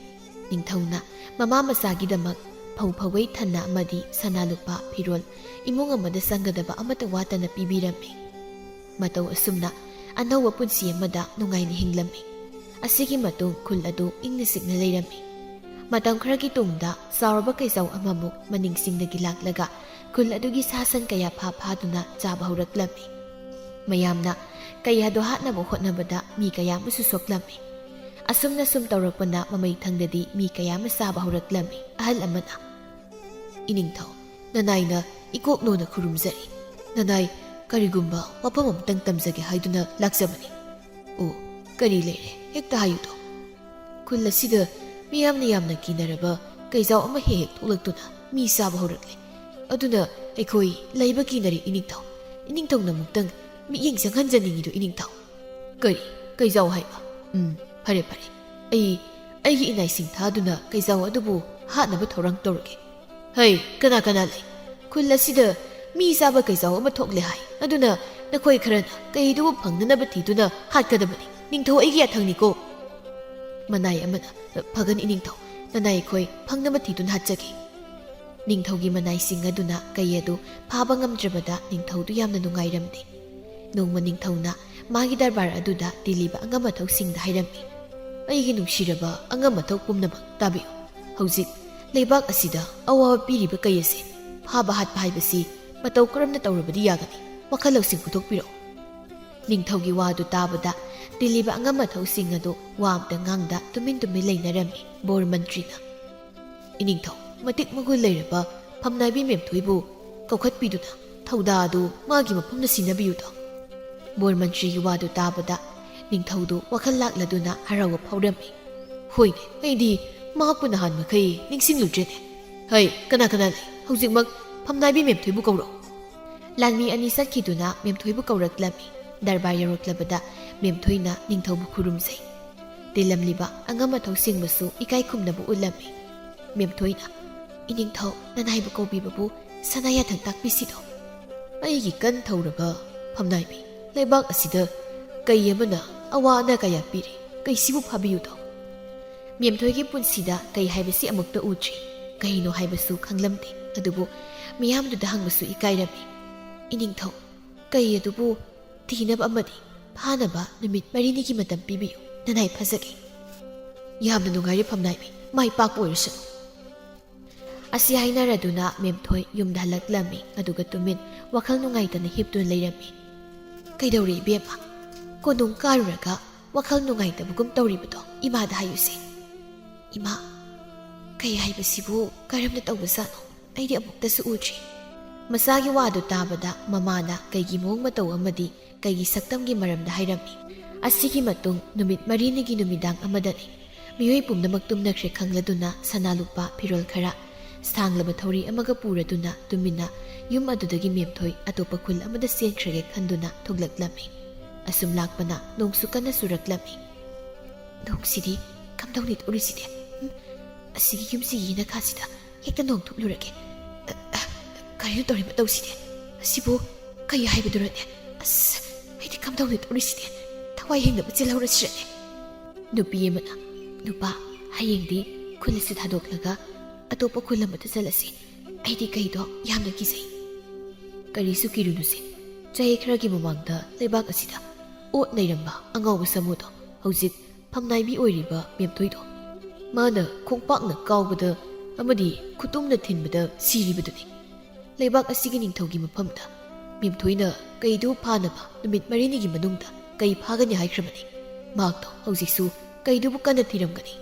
ꯅꯤꯡꯊꯧꯅ ꯃꯃꯥ ꯃꯆꯥꯒꯤꯗꯃꯛ ꯐꯧ ꯐꯧꯒꯩ ꯊꯟꯅ ꯑꯃꯗꯤ ꯁꯅꯥ ꯂꯨꯄꯥ, ꯐꯤꯔꯣꯜ, ꯏꯃꯨꯡ ꯑꯃꯗ ꯆꯪꯒꯗꯕ ꯑꯃꯠꯇ ꯋꯥꯠꯇꯅ ꯄꯤꯕꯤꯔꯝꯃꯤ꯫ ꯃꯇꯧ ꯑꯁꯨꯝꯅ ꯑꯅꯧꯕ ꯄꯨꯟꯁꯤ ꯑꯃꯗ ꯅꯨꯡꯉꯥꯏꯅ ꯍꯤꯡꯂꯝꯃꯤ꯫ ꯑꯁꯤꯒꯤ ꯃꯇꯨꯡ ꯈꯨꯜ ꯑꯗꯨ ꯏꯪꯅ ꯆꯤꯛꯅ ꯂꯩꯔꯝꯃꯤ꯫ ꯃꯇꯝ ꯈꯔꯒꯤ ꯇꯨꯡꯗ ꯆꯥꯎꯔꯕ ꯀꯩꯖꯥꯎ ꯑꯃꯃꯨꯛ ꯃꯅꯤꯡꯁꯤꯡꯗꯒꯤ ꯂꯥꯛꯂꯒ ꯈꯨꯜ ꯑꯗꯨꯒꯤ ꯁꯥ ꯁꯟ ꯀꯌꯥ ꯐꯥ ꯐꯥꯗꯨꯅ ꯆꯥꯕ ꯍꯧꯔꯛꯂꯝꯃꯤ꯫ ꯃꯌꯥꯝꯅ ꯀꯩ ꯑꯗꯨ ꯍꯥꯠꯅꯕ ꯍꯣꯠꯅꯕꯗ ꯃꯤ ꯀꯌꯥ ꯑꯃꯁꯨ ꯁꯣꯛꯂꯝꯃꯤ꯫ ꯑꯁꯨꯝꯅ ꯁꯨꯝ ꯇꯧꯔꯛꯄꯅ ꯃꯃꯩ ꯊꯪꯗꯗꯤ ꯃꯤ ꯀꯌꯥ ꯑꯃ ꯆꯥꯕ ꯍꯧꯔꯛꯂꯝꯃꯤ꯫ ꯑꯍꯜ ꯑꯃꯅ, "ꯏꯅꯤꯡꯊꯧ, ꯅꯅꯥꯏꯅ ꯏꯀꯣꯛ ꯅꯣꯟꯅ ꯈꯨꯔꯨꯝꯖꯔꯤ꯫ ꯅꯅꯥꯏ ꯀꯔꯤꯒꯨꯝꯕ ꯋꯥꯐꯝ ꯑꯃꯇꯪ ꯇꯝꯖꯒꯦ ꯍꯥꯏꯗꯨꯅ ꯂꯥꯛꯆꯕꯅꯤ꯫" "ꯑꯣ, ꯀꯔꯤ ꯂꯩꯔꯦ? ꯍꯦꯛꯇ ꯍꯥꯏꯌꯨꯗꯣ꯫" "ꯈꯨꯜ ꯑꯁꯤꯗ ꯃꯤꯌꯥꯝꯅ ꯌꯥꯝꯅ ꯀꯤꯅꯔꯕ ꯀꯩꯖꯥꯎ ꯑꯃ ꯍꯦꯛ ꯍꯦꯛ ꯊꯣꯛꯂꯛꯇꯨꯅ ꯃꯤ ꯆꯥꯕ ꯍꯧꯔꯛꯂꯦ꯫ ꯑꯗꯨꯅ ꯑꯩꯈꯣꯏ ꯂꯩꯕ ꯀꯤꯅꯔꯦ ꯏꯅꯤꯡꯊꯧ꯫ ꯏꯅꯤꯡꯊꯧꯅ ꯑꯃꯨꯛꯇꯪ ꯃꯤꯠꯌꯦꯡ ꯆꯪꯍꯟꯖꯅꯤꯡꯉꯤꯗꯣ ꯏꯅꯤꯡꯊꯧ꯫" "ꯀꯔꯤ? ꯀꯩꯖꯥꯎ ꯍꯥꯏꯕ? ꯎꯝ, ꯐꯔꯦ, ꯐꯔꯦ꯫ ꯑꯩ ꯑꯩꯒꯤ ꯏꯅꯥꯏꯁꯤꯡ ꯊꯥꯗꯨꯅ ꯀꯩꯖꯥꯎ ꯑꯗꯨꯕꯨ ꯍꯥꯠꯅꯕ ꯊꯧꯔꯥꯡ ꯇꯧꯔꯒꯦ꯫" "ꯍꯩ, ꯀꯅꯥ ꯀꯅꯥ ꯂꯩ? ꯈꯨꯜ ꯑꯁꯤꯗ ꯃꯤ ꯆꯥꯕ ꯀꯩꯖꯥꯎ ꯑꯃ ꯊꯣꯛꯂꯦ ꯍꯥꯏ꯫ ꯑꯗꯨꯅ ꯅꯈꯣꯏ ꯈꯔꯅ ꯀꯩꯗꯨꯕꯨ ꯐꯪꯅꯅꯕ ꯊꯤꯗꯨꯅ ꯍꯥꯠꯀꯗꯕꯅꯤ꯫ ꯅꯤꯡꯊꯧ ꯑꯩꯒꯤ ꯌꯥꯊꯪꯅꯤꯀꯣ꯫" ꯃꯅꯥꯏ ꯑꯃꯅ, "ꯐꯒꯅꯤ ꯅꯤꯡꯊꯧ, ꯅꯅꯥꯏ ꯑꯩꯈꯣꯏ ꯐꯪꯅꯕ ꯊꯤꯗꯨꯅ ꯍꯥꯠꯆꯒꯦ꯫" ꯅꯤꯡꯊꯧꯒꯤ ꯃꯅꯥꯏꯁꯤꯡ ꯑꯗꯨꯅ ꯀꯩ ꯑꯗꯨ ꯐꯥꯕ ꯉꯝꯗ꯭ꯔꯕꯗ ꯅꯤꯡꯊꯧꯗꯨ ꯌꯥꯝꯅ ꯅꯨꯡꯉꯥꯏꯔꯝꯗꯦ꯫ ꯅꯣꯡꯃ ꯅꯤꯡꯊꯧꯅ ꯃꯥꯒꯤ ꯗꯔꯕꯥꯔ ꯑꯗꯨꯗ ꯇꯤꯜꯂꯤꯕ ꯑꯉꯝ ꯑꯊꯧꯁꯤꯡꯗ ꯍꯥꯏꯔꯝꯃꯤ, "ꯑꯩꯒꯤ ꯅꯨꯡꯁꯤꯔꯕ ꯑꯉꯝ ꯑꯊꯧ ꯄꯨꯝꯅꯃꯛ, ꯇꯥꯕꯤꯌꯨ꯫ ꯍꯧꯖꯤꯛ ꯂꯩꯕꯥꯛ ꯑꯁꯤꯗ ꯑꯋꯥꯕ ꯄꯤꯔꯤꯕ ꯀꯩ ꯑꯁꯤ ꯐꯥꯕ ꯍꯥꯠꯄ ꯍꯥꯏꯕꯁꯤ ꯃꯇꯧ ꯀꯔꯝꯅ ꯇꯧꯔꯕꯗꯤ ꯌꯥꯒꯅꯤ? ꯋꯥꯈꯜ ꯂꯧꯁꯤꯡ ꯄꯨꯊꯣꯛꯄꯤꯔꯛꯎ꯫" ꯅꯤꯡꯊꯧꯒꯤ ꯋꯥꯗꯨ ꯇꯥꯕꯗ ꯇꯤꯜꯂꯤꯕ ꯑꯉꯝ ꯑꯊꯧꯁꯤꯡ ꯑꯗꯨ ꯋꯥ ꯑꯝꯇ ꯉꯥꯡꯗ ꯇꯨꯃꯤꯟ ꯇꯨꯃꯤꯟ ꯂꯩꯅꯔꯝꯃꯤ꯫ ꯕꯣꯔ ꯃꯟꯇ꯭ꯔꯤꯅ, "ꯏꯅꯤꯡꯊꯧ, ꯃꯇꯤꯛ ꯃꯒꯨꯟ ꯂꯩꯔꯕ ꯐꯝꯅꯥꯏꯕꯤ ꯃꯦꯝꯊꯣꯏꯕꯨ ꯀꯧꯈꯠꯄꯤꯗꯨꯅ ꯊꯧꯗꯥ ꯑꯗꯨ ꯃꯥꯒꯤ ꯃꯐꯝꯗ ꯁꯤꯟꯅꯕꯤꯌꯨꯗꯣ꯫" ꯕꯣꯔ ꯃꯟꯇ꯭ꯔꯤꯒꯤ ꯋꯥꯗꯨ ꯇꯥꯕꯗ ꯅꯤꯡꯊꯧꯗꯨ ꯋꯥꯈꯜ ꯂꯥꯛꯂꯗꯨꯅ ꯍꯔꯥꯎꯕ ꯐꯥꯎꯔꯝꯃꯤ꯫ "ꯍꯣꯏꯅꯦ, ꯑꯩꯗꯤ ꯃꯍꯥꯛꯄꯨ ꯅꯍꯥꯟ ꯃꯈꯩ ꯅꯤꯡꯁꯤꯡꯂꯨꯗ꯭ꯔꯦꯅꯦ꯫ ꯍꯩ, ꯀꯅꯥ ꯀꯅꯥ ꯂꯩ? ꯍꯧꯖꯤꯛꯃꯛ ꯐꯝꯅꯥꯏꯕꯤ ꯃꯦꯝꯊꯣꯏꯕꯨ ꯀꯧꯔꯣ꯫" ꯂꯥꯟꯃꯤ ꯑꯅꯤ ꯆꯠꯈꯤꯗꯨꯅ ꯃꯦꯝꯊꯣꯏꯕꯨ ꯀꯧꯔꯛꯂꯝꯃꯤ꯫ ꯗꯔꯕꯥꯔ ꯌꯧꯔꯛꯂꯕꯗ ꯃꯦꯝꯊꯣꯏꯅ ꯅꯤꯡꯊꯧꯕꯨ ꯈꯨꯔꯨꯝꯖꯩ꯫ ꯇꯤꯜꯂꯝꯂꯤꯕ ꯑꯉꯝ ꯑꯊꯧꯁꯤꯡꯕꯨꯁꯨ ꯏꯀꯥꯏ ꯈꯨꯝꯅꯕ ꯎꯠꯂꯝꯃꯤ꯫ ꯃꯦꯝꯊꯣꯏꯅ, "ꯏꯅꯤꯡꯊꯧ, ꯅꯅꯥꯏꯕꯨ ꯀꯧꯕꯤꯕꯕꯨ ꯁꯅꯥ ꯌꯥꯊꯪ ꯇꯥꯛꯄꯤꯁꯤꯗꯣ꯫" "ꯑꯩꯒꯤ ꯀꯟ ꯊꯧꯔꯕ ꯐꯝꯅꯥꯏꯕꯤ, ꯂꯩꯕꯥꯛ ꯑꯁꯤꯗ ꯀꯩ ꯑꯃꯅ ꯑꯋꯥ ꯑꯅꯥ ꯀꯌꯥ ꯄꯤꯔꯤ꯫ ꯀꯩꯁꯤꯕꯨ ꯐꯥꯕꯤꯌꯨꯗꯣ꯫" ꯃꯦꯝꯊꯣꯏꯒꯤ ꯄꯨꯟꯁꯤꯗ ꯀꯩ ꯍꯥꯏꯕꯁꯤ ꯑꯃꯨꯛꯇ ꯎꯗ꯭ꯔꯤ꯫ ꯀꯩꯅꯣ ꯍꯥꯏꯕꯁꯨ ꯈꯪꯂꯝꯗꯦ꯫ ꯑꯗꯨꯕꯨ ꯃꯤꯌꯥꯝꯗꯨꯗ ꯍꯪꯕꯁꯨ ꯏꯀꯥꯏꯔꯝꯃꯤ꯫ "ꯏꯅꯤꯡꯊꯧ, ꯀꯩ ꯑꯗꯨꯕꯨ ꯊꯤꯅꯕ ꯑꯃꯗꯤ ꯐꯥꯅꯕ ꯅꯨꯃꯤꯠ ꯃꯔꯤꯅꯤꯒꯤ ꯃꯇꯝ ꯄꯤꯕꯤꯌꯨ꯫ ꯅꯅꯥꯏ ꯐꯖꯒꯦ꯫ ꯌꯥꯝꯅ ꯅꯨꯡꯉꯥꯏꯔꯦ ꯐꯝꯅꯥꯏꯕꯤ, ꯃꯥꯏ ꯄꯥꯛꯄ ꯑꯣꯏꯔꯁꯅꯨ꯫ ꯑꯁꯤ ꯍꯥꯏꯅꯔꯗꯨꯅ ꯃꯦꯝꯊꯣꯏ ꯌꯨꯝꯗ ꯍꯜꯂꯛꯂꯝꯃꯤ꯫ ꯑꯗꯨꯒ ꯇꯨꯃꯤꯟ ꯋꯥꯈꯜ ꯅꯨꯡꯉꯥꯏꯇꯅ ꯍꯤꯞꯇꯨꯅ ꯂꯩꯔꯝꯃꯤ꯫ "ꯀꯩꯗꯧꯔꯦ ꯏꯕꯦꯝꯃ? ꯀꯣꯅꯨꯡ ꯀꯥꯔꯨꯔꯒ ꯋꯥꯈꯜ ꯅꯨꯡꯉꯥꯏꯇꯕꯒꯨꯝ ꯇꯧꯔꯤꯕꯗꯣ ꯏꯃꯥꯗ ꯍꯥꯏꯌꯨꯁꯦ꯫" "ꯏꯃꯥ, ꯀꯩ ꯍꯥꯏꯕꯁꯤꯕꯨ ꯀꯔꯝꯅ ꯇꯧꯕꯖꯥꯠꯅꯣ? ꯑꯩꯗꯤ ꯑꯃꯨꯛꯇꯁꯨ ꯎꯗ꯭ꯔꯤ꯫" ꯃꯆꯥꯒꯤ ꯋꯥꯗꯨ ꯇꯥꯕꯗ ꯃꯃꯥꯅ ꯀꯩꯒꯤ ꯃꯑꯣꯡ ꯃꯇꯧ ꯑꯃꯗꯤ ꯀꯩꯒꯤ ꯁꯛꯇꯝꯒꯤ ꯃꯔꯝꯗ ꯍꯥꯏꯔꯝꯃꯤ꯫ ꯑꯁꯤꯒꯤ ꯃꯇꯨꯡ ꯅꯨꯃꯤꯠ ꯃꯔꯤꯅꯤꯒꯤ ꯅꯨꯃꯤꯗꯥꯡ ꯑꯃꯗꯅꯤ꯫ ꯃꯤꯑꯣꯏ ꯄꯨꯝꯅꯃꯛ ꯇꯨꯝꯅꯈ꯭ꯔꯦ ꯈꯪꯂꯗꯨꯅ ꯁꯅꯥ ꯂꯨꯄꯥ, ꯐꯤꯔꯣꯜ ꯈꯔ, ꯁꯥꯡꯂꯕ ꯊꯧꯔꯤ ꯑꯃꯒ ꯄꯨꯔꯗꯨꯅ ꯇꯨꯃꯤꯟꯅ ꯌꯨꯝ ꯑꯗꯨꯗꯒꯤ ꯃꯦꯝꯊꯣꯏ ꯑꯇꯣꯞꯄ ꯈꯨꯜ ꯑꯃꯗ ꯆꯦꯟꯈ꯭ꯔꯒꯦ ꯈꯟꯗꯨꯅ ꯊꯣꯛꯂꯛꯂꯝꯃꯤ꯫ ꯑꯁꯨꯝ ꯂꯥꯛꯄꯅ ꯅꯣꯡꯁꯨ ꯀꯟꯅ ꯆꯨꯔꯛꯂꯝꯃꯤ꯫ "ꯅꯣꯡꯁꯤꯗꯤ ꯀꯝꯗꯧꯅꯤ ꯇꯧꯔꯤꯁꯤꯗꯤ? ꯎꯝ, ꯑꯁꯤꯒꯤ ꯌꯨꯝꯁꯤꯒꯤ ꯌꯦꯅꯈꯥꯁꯤꯗ ꯍꯦꯛꯇ ꯅꯣꯡ ꯊꯨꯞꯂꯨꯔꯒꯦ꯫ ꯑ, ꯑ, ꯀꯔꯤꯅꯣ ꯇꯧꯔꯤ ꯃꯇꯧꯁꯤꯗꯤ? ꯑꯁꯤꯕꯨ ꯀꯩ ꯍꯥꯏꯕꯗꯨꯔꯅꯦ? ꯑꯁ, ꯑꯩꯗꯤ ꯀꯝꯗꯧꯅꯤ ꯇꯧꯔꯤꯁꯤꯗꯤ? ꯊꯋꯥꯏ ꯍꯤꯡꯅꯕ ꯆꯦꯜꯍꯧꯔꯁꯤꯔꯅꯦ?" ꯅꯨꯄꯤ ꯑꯃꯅ, "ꯅꯨꯄꯥ, ꯍꯌꯦꯡꯗꯤ ꯈꯨꯜ ꯑꯁꯤ ꯊꯥꯗꯣꯛꯂꯒ ꯑꯇꯣꯞꯄ ꯈꯨꯜ ꯑꯃꯗ ꯆꯠꯂꯁꯤ꯫ ꯑꯩꯗꯤ ꯀꯩꯗꯣ ꯌꯥꯝꯅ ꯀꯤꯖꯩ꯫" "ꯀꯔꯤꯁꯨ ꯀꯤꯔꯨꯅꯨꯁꯦ꯫ ꯆꯍꯤ ꯈꯔꯒꯤ ꯃꯃꯥꯡꯗ ꯂꯩꯕꯥꯛ ꯑꯁꯤꯗ ꯑꯣꯠ ꯅꯩꯔꯝꯕ ꯑꯉꯥꯎꯕ ꯁꯥꯃꯨꯗꯣ, ꯍꯧꯖꯤꯛ ꯐꯝꯅꯥꯏꯕꯤ ꯑꯣꯏꯔꯤꯕ ꯃꯦꯝꯊꯣꯏꯗꯣ, ꯃꯥꯅ ꯈꯣꯡꯄꯥꯛꯅ ꯀꯥꯎꯕꯗ ꯑꯃꯗꯤ ꯈꯨꯇꯨꯝꯅ ꯊꯤꯟꯕꯗ ꯁꯤꯔꯤꯕꯗꯨꯅꯤ꯫ ꯂꯩꯕꯥꯛ ꯑꯁꯤꯒꯤ ꯅꯤꯡꯊꯧꯒꯤ ꯃꯐꯝꯗ ꯃꯦꯝꯊꯣꯏꯅ ꯀꯩꯗꯨ ꯐꯥꯅꯕ ꯅꯨꯃꯤꯠ ꯃꯔꯤꯅꯤꯒꯤ ꯃꯅꯨꯡꯗ ꯀꯩ ꯐꯥꯒꯅꯤ ꯍꯥꯏꯈ꯭ꯔꯕꯅꯤ꯫ ꯃꯍꯥꯛꯇꯣ ꯍꯧꯖꯤꯛꯁꯨ ꯀꯩꯗꯨꯕꯨ ꯀꯟꯅ ꯊꯤꯔꯝꯒꯅꯤ꯫"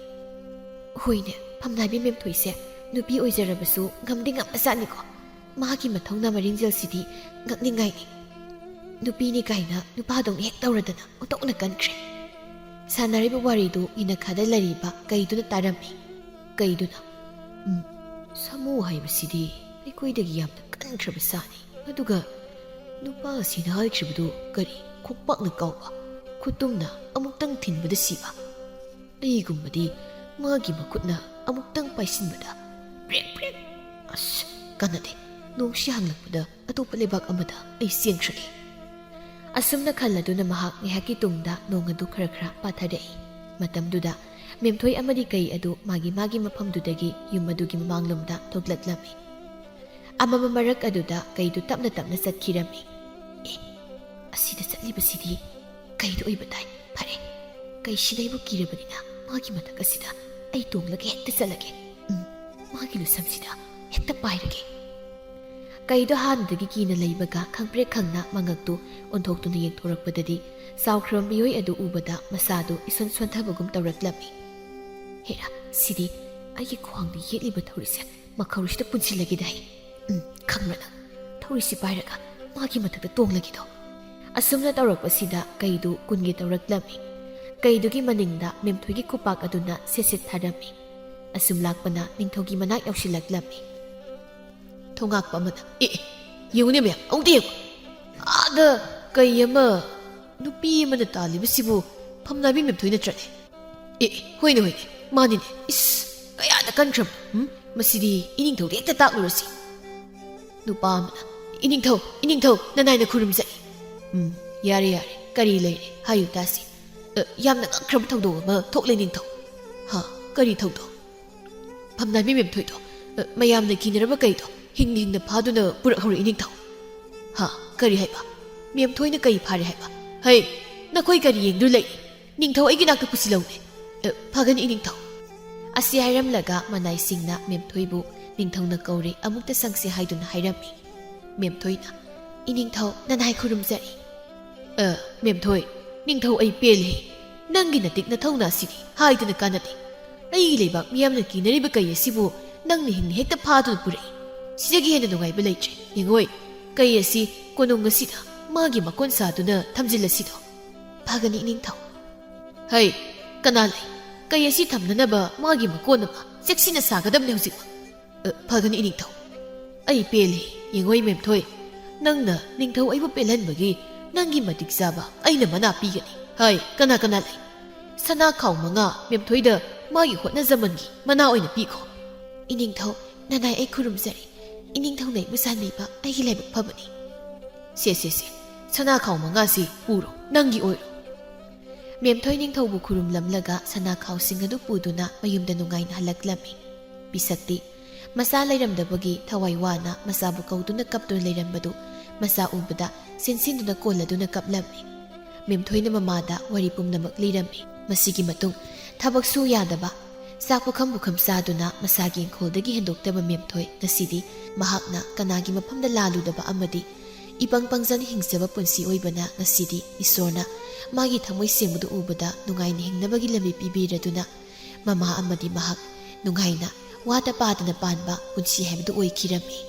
"ꯍꯣꯏꯅꯦ, ꯐꯝꯅꯥꯏꯕꯤ ꯃꯦꯝꯊꯣꯏꯁꯦ ꯅꯨꯄꯤ ꯑꯣꯏꯖꯔꯕꯁꯨ ꯉꯝꯗꯤ ꯉꯝꯕꯖꯥꯠꯅꯤꯀꯣ꯫ ꯃꯥꯒꯤ ꯃꯊꯧꯅꯥ ꯃꯔꯤꯡꯖꯦꯜꯁꯤꯗꯤ ꯉꯛꯅꯤꯡꯉꯥꯏꯅꯤ꯫ ꯅꯨꯄꯤꯅꯤ ꯀꯥꯏꯅ ꯅꯨꯄꯥꯗꯧꯅ ꯍꯦꯛ ꯇꯧꯔꯗꯅ ꯑꯣꯟꯊꯣꯛꯅ ꯀꯟꯈ꯭ꯔꯦ꯫" ꯁꯥꯟꯅꯔꯤꯕ ꯋꯥꯔꯤꯗꯨ ꯌꯦꯅꯈꯥꯗ ꯂꯩꯔꯤꯕ ꯀꯩꯗꯨꯅ ꯇꯥꯔꯝꯃꯤ꯫ ꯀꯩꯗꯨꯅ, "ꯎꯝ, ꯁꯥꯃꯨ ꯍꯥꯏꯕꯁꯤꯗꯤ ꯑꯩꯈꯣꯏꯗꯒꯤ ꯌꯥꯝꯅ ꯀꯟꯈ꯭ꯔꯕ ꯁꯥꯅꯤ꯫ ꯑꯗꯨꯒ ꯅꯨꯄꯥ ꯑꯁꯤꯅ ꯍꯥꯏꯈ꯭ꯔꯤꯕꯗꯨ ꯀꯔꯤ? ꯈꯣꯡꯄꯥꯛꯅ ꯀꯥꯎꯕ, ꯈꯨꯇꯨꯝꯅ ꯑꯃꯨꯛꯇꯪ ꯊꯤꯟꯕꯗ ꯁꯤꯕ꯫ ꯑꯩꯒꯨꯝꯕꯗꯤ ꯃꯥꯒꯤ ꯃꯈꯨꯠꯅ ꯑꯃꯨꯛꯇꯪ ꯄꯥꯏꯁꯤꯟꯕꯗ ꯄ꯭ꯔꯦꯛ ꯄ꯭ꯔꯦꯛ꯫ ꯑꯁ, ꯀꯥꯟꯅꯗꯦ꯫ ꯅꯣꯡꯁꯤ ꯍꯥꯡꯂꯛꯄꯗ ꯑꯇꯣꯞꯄ ꯂꯩꯕꯥꯛ ꯑꯃꯗ ꯑꯩ ꯆꯦꯟꯈ꯭ꯔꯒꯦ꯫" ꯑꯁꯨꯝꯅ ꯈꯜꯂꯗꯨꯅ ꯃꯍꯥꯛ ꯉꯥꯏꯍꯥꯛꯀꯤ ꯇꯨꯡꯗ ꯅꯣꯡ ꯑꯗꯨ ꯈꯔ ꯈꯔ ꯄꯥꯊꯔꯛꯏ꯫ ꯃꯇꯝꯗꯨꯗ ꯃꯦꯝꯊꯣꯏ ꯑꯃꯗꯤ ꯀꯩ ꯑꯗꯨ ꯃꯥꯒꯤ ꯃꯥꯒꯤ ꯃꯐꯝꯗꯨꯗꯒꯤ ꯌꯨꯝ ꯑꯗꯨꯒꯤ ꯃꯃꯥꯡꯂꯣꯝꯗ ꯊꯣꯛꯂꯛꯂꯝꯃꯤ꯫ ꯑꯃꯝꯕ ꯃꯔꯛ ꯑꯗꯨꯗ ꯀꯩꯗꯨ ꯇꯞꯅ ꯇꯞꯅ ꯆꯠꯈꯤꯔꯝꯃꯤ꯫ "ꯑꯦ, ꯑꯁꯤꯗ ꯆꯠꯂꯤꯕꯁꯤꯗꯤ ꯀꯩꯗꯨ ꯑꯣꯏꯕ ꯇꯥꯏ꯫ ꯐꯔꯦ, ꯀꯩꯁꯤꯅ ꯑꯩꯕꯨ ꯀꯤꯔꯕꯅꯤꯅ ꯃꯥꯒꯤ ꯃꯊꯛ ꯑꯁꯤꯗ ꯑꯩ ꯇꯣꯡꯂꯒ ꯍꯦꯛꯇ ꯆꯠꯂꯒꯦ꯫ ꯎꯝ, ꯃꯥꯒꯤ ꯂꯨꯁꯝꯁꯤꯗ ꯍꯦꯛꯇ ꯄꯥꯏꯔꯒꯦ꯫ ꯀꯩꯗꯣ ꯍꯥꯟꯅꯗꯒꯤ ꯀꯤꯅ ꯂꯩꯕꯒ ꯈꯪꯄ꯭ꯔꯦꯛ ꯈꯪꯅ ꯃꯉꯛꯇꯨ ꯑꯣꯟꯊꯣꯛꯇꯨꯅ ꯌꯦꯡꯊꯣꯔꯛꯄꯗꯗꯤ ꯆꯥꯎꯈ꯭ꯔꯕ ꯃꯤꯑꯣꯏ ꯑꯗꯨ ꯎꯕꯗ ꯃꯁꯥꯗꯨ ꯏꯁꯣꯟ ꯁꯣꯟꯊꯕꯒꯨꯝ ꯇꯧꯔꯛꯂꯝꯃꯤ꯫ ꯍꯦꯔꯥ, ꯁꯤꯗꯤ ꯑꯩꯒꯤ ꯈ꯭ꯋꯥꯡꯗ ꯌꯦꯠꯂꯤꯕ ꯊꯧꯔꯤꯁꯦ ꯃꯈꯧꯔꯤꯁꯤꯗ ꯄꯨꯟꯁꯤꯜꯂꯒꯦꯗꯥꯏ꯫ ꯎꯝ, ꯈꯪꯕ꯭ꯔꯥ ꯅꯪ? ꯊꯧꯔꯤꯁꯤ ꯄꯥꯏꯔꯒ ꯃꯥꯒꯤ ꯃꯊꯛꯇ ꯇꯣꯡꯂꯒꯦꯗꯣ꯫ ꯑꯁꯨꯝꯅ ꯇꯧꯔꯛꯄꯁꯤꯗ ꯀꯩꯗꯨ ꯀꯨꯟꯒꯦ ꯇꯧꯔꯛꯂꯝꯃꯤ꯫ ꯀꯩꯗꯨꯒꯤ ꯃꯅꯤꯡꯗ ꯃꯦꯝꯊꯣꯏꯒꯤ ꯈꯨꯄꯥꯛ ꯑꯗꯨꯅ ꯁꯦꯠ ꯁꯦꯠ ꯊꯥꯔꯝꯃꯤ꯫ ꯑꯁꯨꯝ ꯂꯥꯛꯄꯅ ꯅꯤꯡꯊꯧꯒꯤ ꯃꯅꯥꯛ ꯌꯧꯁꯤꯜꯂꯛꯂꯝꯃꯤ꯫ ꯊꯣꯉꯥꯛꯄ ꯑꯃꯅ, "ꯑꯦ, ꯑꯦ, ꯌꯦꯡꯉꯨꯅꯦ ꯃꯌꯥꯝ, ꯑꯃꯨꯛꯇ ꯌꯦꯡꯉꯨ꯫ ꯑꯥꯗ ꯀꯩ ꯑꯃ, ꯅꯨꯄꯤ ꯑꯃꯅ ꯇꯥꯜꯂꯤꯕꯁꯤꯕꯨ ꯐꯝꯅꯥꯏꯕꯤ ꯃꯦꯝꯊꯣꯏ ꯅꯠꯇ꯭ꯔꯅꯦ? ꯑꯦ, ꯑꯦ, ꯍꯣꯏꯅꯦ, ꯍꯣꯏꯅꯦ, ꯃꯥꯅꯤꯅꯦ꯫ ꯏꯁ, ꯀꯌꯥꯗ ꯀꯟꯈ꯭ꯔꯕ, ꯎꯝ? ꯃꯁꯤꯗꯤ ꯏꯅꯤꯡꯊꯧꯗ ꯍꯦꯛꯇ ꯇꯥꯛꯂꯨꯔꯁꯤ꯫" ꯅꯨꯄꯥ ꯑꯃꯅ, "ꯏꯅꯤꯡꯊꯧ, ꯏꯅꯤꯡꯊꯧ, ꯅꯅꯥꯏꯅ ꯈꯨꯔꯨꯝꯖꯔꯤ꯫" "ꯎꯝ, ꯌꯥꯔꯦ, ꯌꯥꯔꯦ, ꯀꯔꯤ ꯂꯩꯔꯦ? ꯍꯥꯏꯌꯨ ꯇꯥꯁꯤ꯫ ꯑ, ꯌꯥꯝꯅ ꯉꯛꯈ꯭ꯔꯕ ꯊꯧꯗꯣꯛ ꯑꯃ ꯊꯣꯛꯂꯦ, ꯅꯤꯡꯊꯧ꯫" "ꯍꯥ? ꯀꯔꯤ ꯊꯧꯗꯣꯛ?" "ꯐꯝꯅꯥꯏꯕꯤ ꯃꯦꯝꯊꯣꯏꯗꯣ, ꯑ, ꯃꯌꯥꯝꯅ ꯀꯤꯅꯔꯕ ꯀꯩꯗꯣ ꯍꯤꯡꯅ ꯍꯤꯡꯅ ꯐꯥꯗꯨꯅ ꯄꯨꯔꯛꯍꯧꯔꯦ, ꯏꯅꯤꯡꯊꯧ꯫" "ꯍꯥ? ꯀꯔꯤ ꯍꯥꯏꯕ? ꯃꯦꯝꯊꯣꯏꯅ ꯀꯩ ꯐꯥꯔꯦ ꯍꯥꯏꯕ? ꯍꯩ, ꯅꯈꯣꯏ ꯀꯔꯤ ꯌꯦꯡꯗꯨꯅ ꯂꯩ? ꯅꯤꯡꯊꯧ ꯑꯩꯒꯤ ꯅꯥꯛꯇ ꯄꯨꯁꯤꯜꯂꯧꯅꯦ꯫" "ꯑ, ꯐꯒꯅꯤ, ꯏꯅꯤꯡꯊꯧ꯫" ꯑꯁꯤ ꯍꯥꯏꯔꯝꯂꯒ ꯃꯅꯥꯏꯁꯤꯡꯅ ꯃꯦꯝꯊꯣꯏꯕꯨ ꯅꯤꯡꯊꯧꯅ ꯀꯧꯔꯦ, ꯑꯃꯨꯛꯇ ꯆꯪꯁꯤ ꯍꯥꯏꯗꯨꯅ ꯍꯥꯏꯔꯝꯃꯤ꯫ ꯃꯦꯝꯊꯣꯏꯅ, "ꯏꯅꯤꯡꯊꯧ, ꯅꯅꯥꯏ ꯈꯨꯔꯨꯝꯖꯔꯤ꯫" "ꯑ, ꯃꯦꯝꯊꯣꯏ, ꯅꯤꯡꯊꯧ ꯑꯩ ꯄꯦꯜꯂꯦ꯫ ꯅꯪꯒꯤ ꯅꯇꯤꯛ ꯅꯊꯧꯅꯥꯁꯤꯗꯤ ꯍꯥꯏꯗꯅ ꯀꯥꯟꯅꯗꯦ꯫ ꯑꯩꯒꯤ ꯂꯩꯕꯥꯛ ꯃꯤꯌꯥꯝꯅ ꯀꯤꯅꯔꯤꯕ ꯀꯩ ꯑꯁꯤꯕꯨ ꯅꯪꯅ ꯍꯤꯡꯅ ꯍꯦꯛꯇ ꯐꯥꯗꯨꯅ ꯄꯨꯔꯛꯏ꯫ ꯁꯤꯗꯒꯤ ꯍꯦꯟꯅ ꯅꯨꯡꯉꯥꯏꯕ ꯂꯩꯇ꯭ꯔꯦ꯫ ꯌꯦꯡꯉꯣꯏ, ꯀꯩ ꯑꯁꯤ ꯀꯣꯅꯨꯡ ꯑꯁꯤꯗ ꯃꯥꯒꯤ ꯃꯀꯣꯟ ꯁꯥꯗꯨꯅ ꯊꯝꯖꯤꯜꯂꯁꯤꯗꯣ꯫" "ꯐꯒꯅꯤ, ꯏꯅꯤꯡꯊꯧ꯫" "ꯍꯩ, ꯀꯅꯥ ꯂꯩ? ꯀꯩ ꯑꯁꯤ ꯊꯝꯅꯅꯕ ꯃꯥꯒꯤ ꯃꯀꯣꯟ ꯑꯃ ꯆꯦꯛꯁꯤꯟꯅ ꯁꯥꯒꯗꯕꯅꯤ ꯍꯧꯖꯤꯛꯃꯛ꯫" "ꯑ, ꯐꯒꯅꯤ, ꯏꯅꯤꯡꯊꯧ꯫" "ꯑꯩ ꯄꯦꯜꯂꯦ꯫ ꯌꯦꯡꯉꯣꯏ ꯃꯦꯝꯊꯣꯏ, ꯅꯪꯅ ꯅꯤꯡꯊꯧ ꯑꯩꯕꯨ ꯄꯦꯜꯍꯟꯕꯒꯤ ꯅꯪꯒꯤ ꯃꯇꯤꯛ ꯆꯥꯕ ꯑꯩꯅ ꯃꯅꯥ ꯄꯤꯒꯅꯤ꯫ ꯍꯥꯏ, ꯀꯅꯥ ꯀꯅꯥ ꯂꯩ? ꯁꯅꯥ ꯈꯥꯎ ꯃꯉꯥ ꯃꯦꯝꯊꯣꯏꯗ ꯃꯥꯒꯤ ꯍꯣꯠꯅꯖꯃꯟꯒꯤ ꯃꯅꯥ ꯑꯣꯏꯅ ꯄꯤꯈꯣ꯫" "ꯏꯅꯤꯡꯊꯧ, ꯅꯅꯥꯏ ꯑꯩ ꯈꯨꯔꯨꯝꯖꯔꯤ꯫ ꯏꯅꯤꯡꯊꯧꯅ ꯑꯩꯕꯨ ꯆꯥꯟꯕꯤꯕ ꯑꯩꯒꯤ ꯂꯥꯏꯕꯛ ꯐꯕꯅꯤ꯫" "ꯁꯦ, ꯁꯦ, ꯁꯦ, ꯁꯅꯥ ꯈꯥꯎ ꯃꯉꯥꯁꯤ ꯄꯨꯔꯣ, ꯅꯪꯒꯤ ꯑꯣꯏꯔꯣ꯫" ꯃꯦꯝꯊꯣꯏ ꯅꯤꯡꯊꯧꯕꯨ ꯈꯨꯔꯨꯝꯂꯝꯂꯒ ꯁꯅꯥ ꯈꯥꯎꯁꯤꯡ ꯑꯗꯨ ꯄꯨꯗꯨꯅ ꯃꯌꯨꯝꯗ ꯅꯨꯡꯉꯥꯏꯅ ꯍꯜꯂꯛꯂꯝꯃꯤ꯫ ꯄꯤꯁꯛꯇꯤ ꯃꯆꯥ ꯂꯩꯔꯝꯗꯕꯒꯤ ꯊꯋꯥꯏ ꯋꯥꯅ ꯃꯆꯥꯕꯨ ꯀꯧꯗꯨꯅ ꯀꯞꯇꯨꯅ ꯂꯩꯔꯝꯕꯗꯨ ꯃꯆꯥ ꯎꯕꯗ ꯁꯤꯟꯁꯤꯟꯗꯨꯅ ꯀꯣꯜꯂꯗꯨꯅ ꯀꯞꯂꯝꯃꯤ꯫ ꯃꯦꯝꯊꯣꯏꯅ ꯃꯃꯥꯗ ꯋꯥꯔꯤ ꯄꯨꯝꯅꯃꯛ ꯂꯤꯔꯝꯃꯤ꯫ ꯃꯁꯤꯒꯤ ꯃꯇꯨꯡ ꯊꯕꯛ ꯁꯨ ꯌꯥꯗꯕ, ꯆꯥꯛ ꯄꯨꯈꯝ ꯄꯨꯈꯝ ꯆꯥꯗꯨꯅ ꯃꯁꯥꯒꯤ ꯏꯪꯈꯣꯜꯗꯒꯤ ꯍꯦꯟꯗꯣꯛꯇꯕ ꯃꯦꯝꯊꯣꯏ ꯉꯁꯤꯗꯤ ꯃꯍꯥꯛꯅ ꯀꯅꯥꯒꯤ ꯃꯐꯝꯗ ꯂꯥꯜꯂꯨꯗꯕ ꯑꯃꯗꯤ ꯏꯄꯪ ꯄꯪꯖꯅ ꯍꯤꯡꯖꯕ ꯄꯨꯟꯁꯤ ꯑꯣꯏꯕꯅ ꯉꯁꯤꯗꯤ ꯏꯁꯣꯔꯅ ꯃꯥꯒꯤ ꯊꯃꯣꯏ ꯁꯦꯡꯕꯗꯨ ꯎꯕꯗ ꯅꯨꯡꯉꯥꯏꯅ ꯍꯤꯡꯅꯕꯒꯤ ꯂꯝꯕꯤ ꯄꯤꯕꯤꯔꯗꯨꯅ ꯃꯃꯥ ꯑꯃꯗꯤ ꯃꯍꯥꯛ ꯅꯨꯡꯉꯥꯏꯅ ꯋꯥꯇ ꯄꯥꯗꯅ ꯄꯥꯟꯕ ꯄꯨꯟꯁꯤ ꯍꯥꯏꯕꯗꯨ ꯑꯣꯏꯈꯤꯔꯝꯃꯤ꯫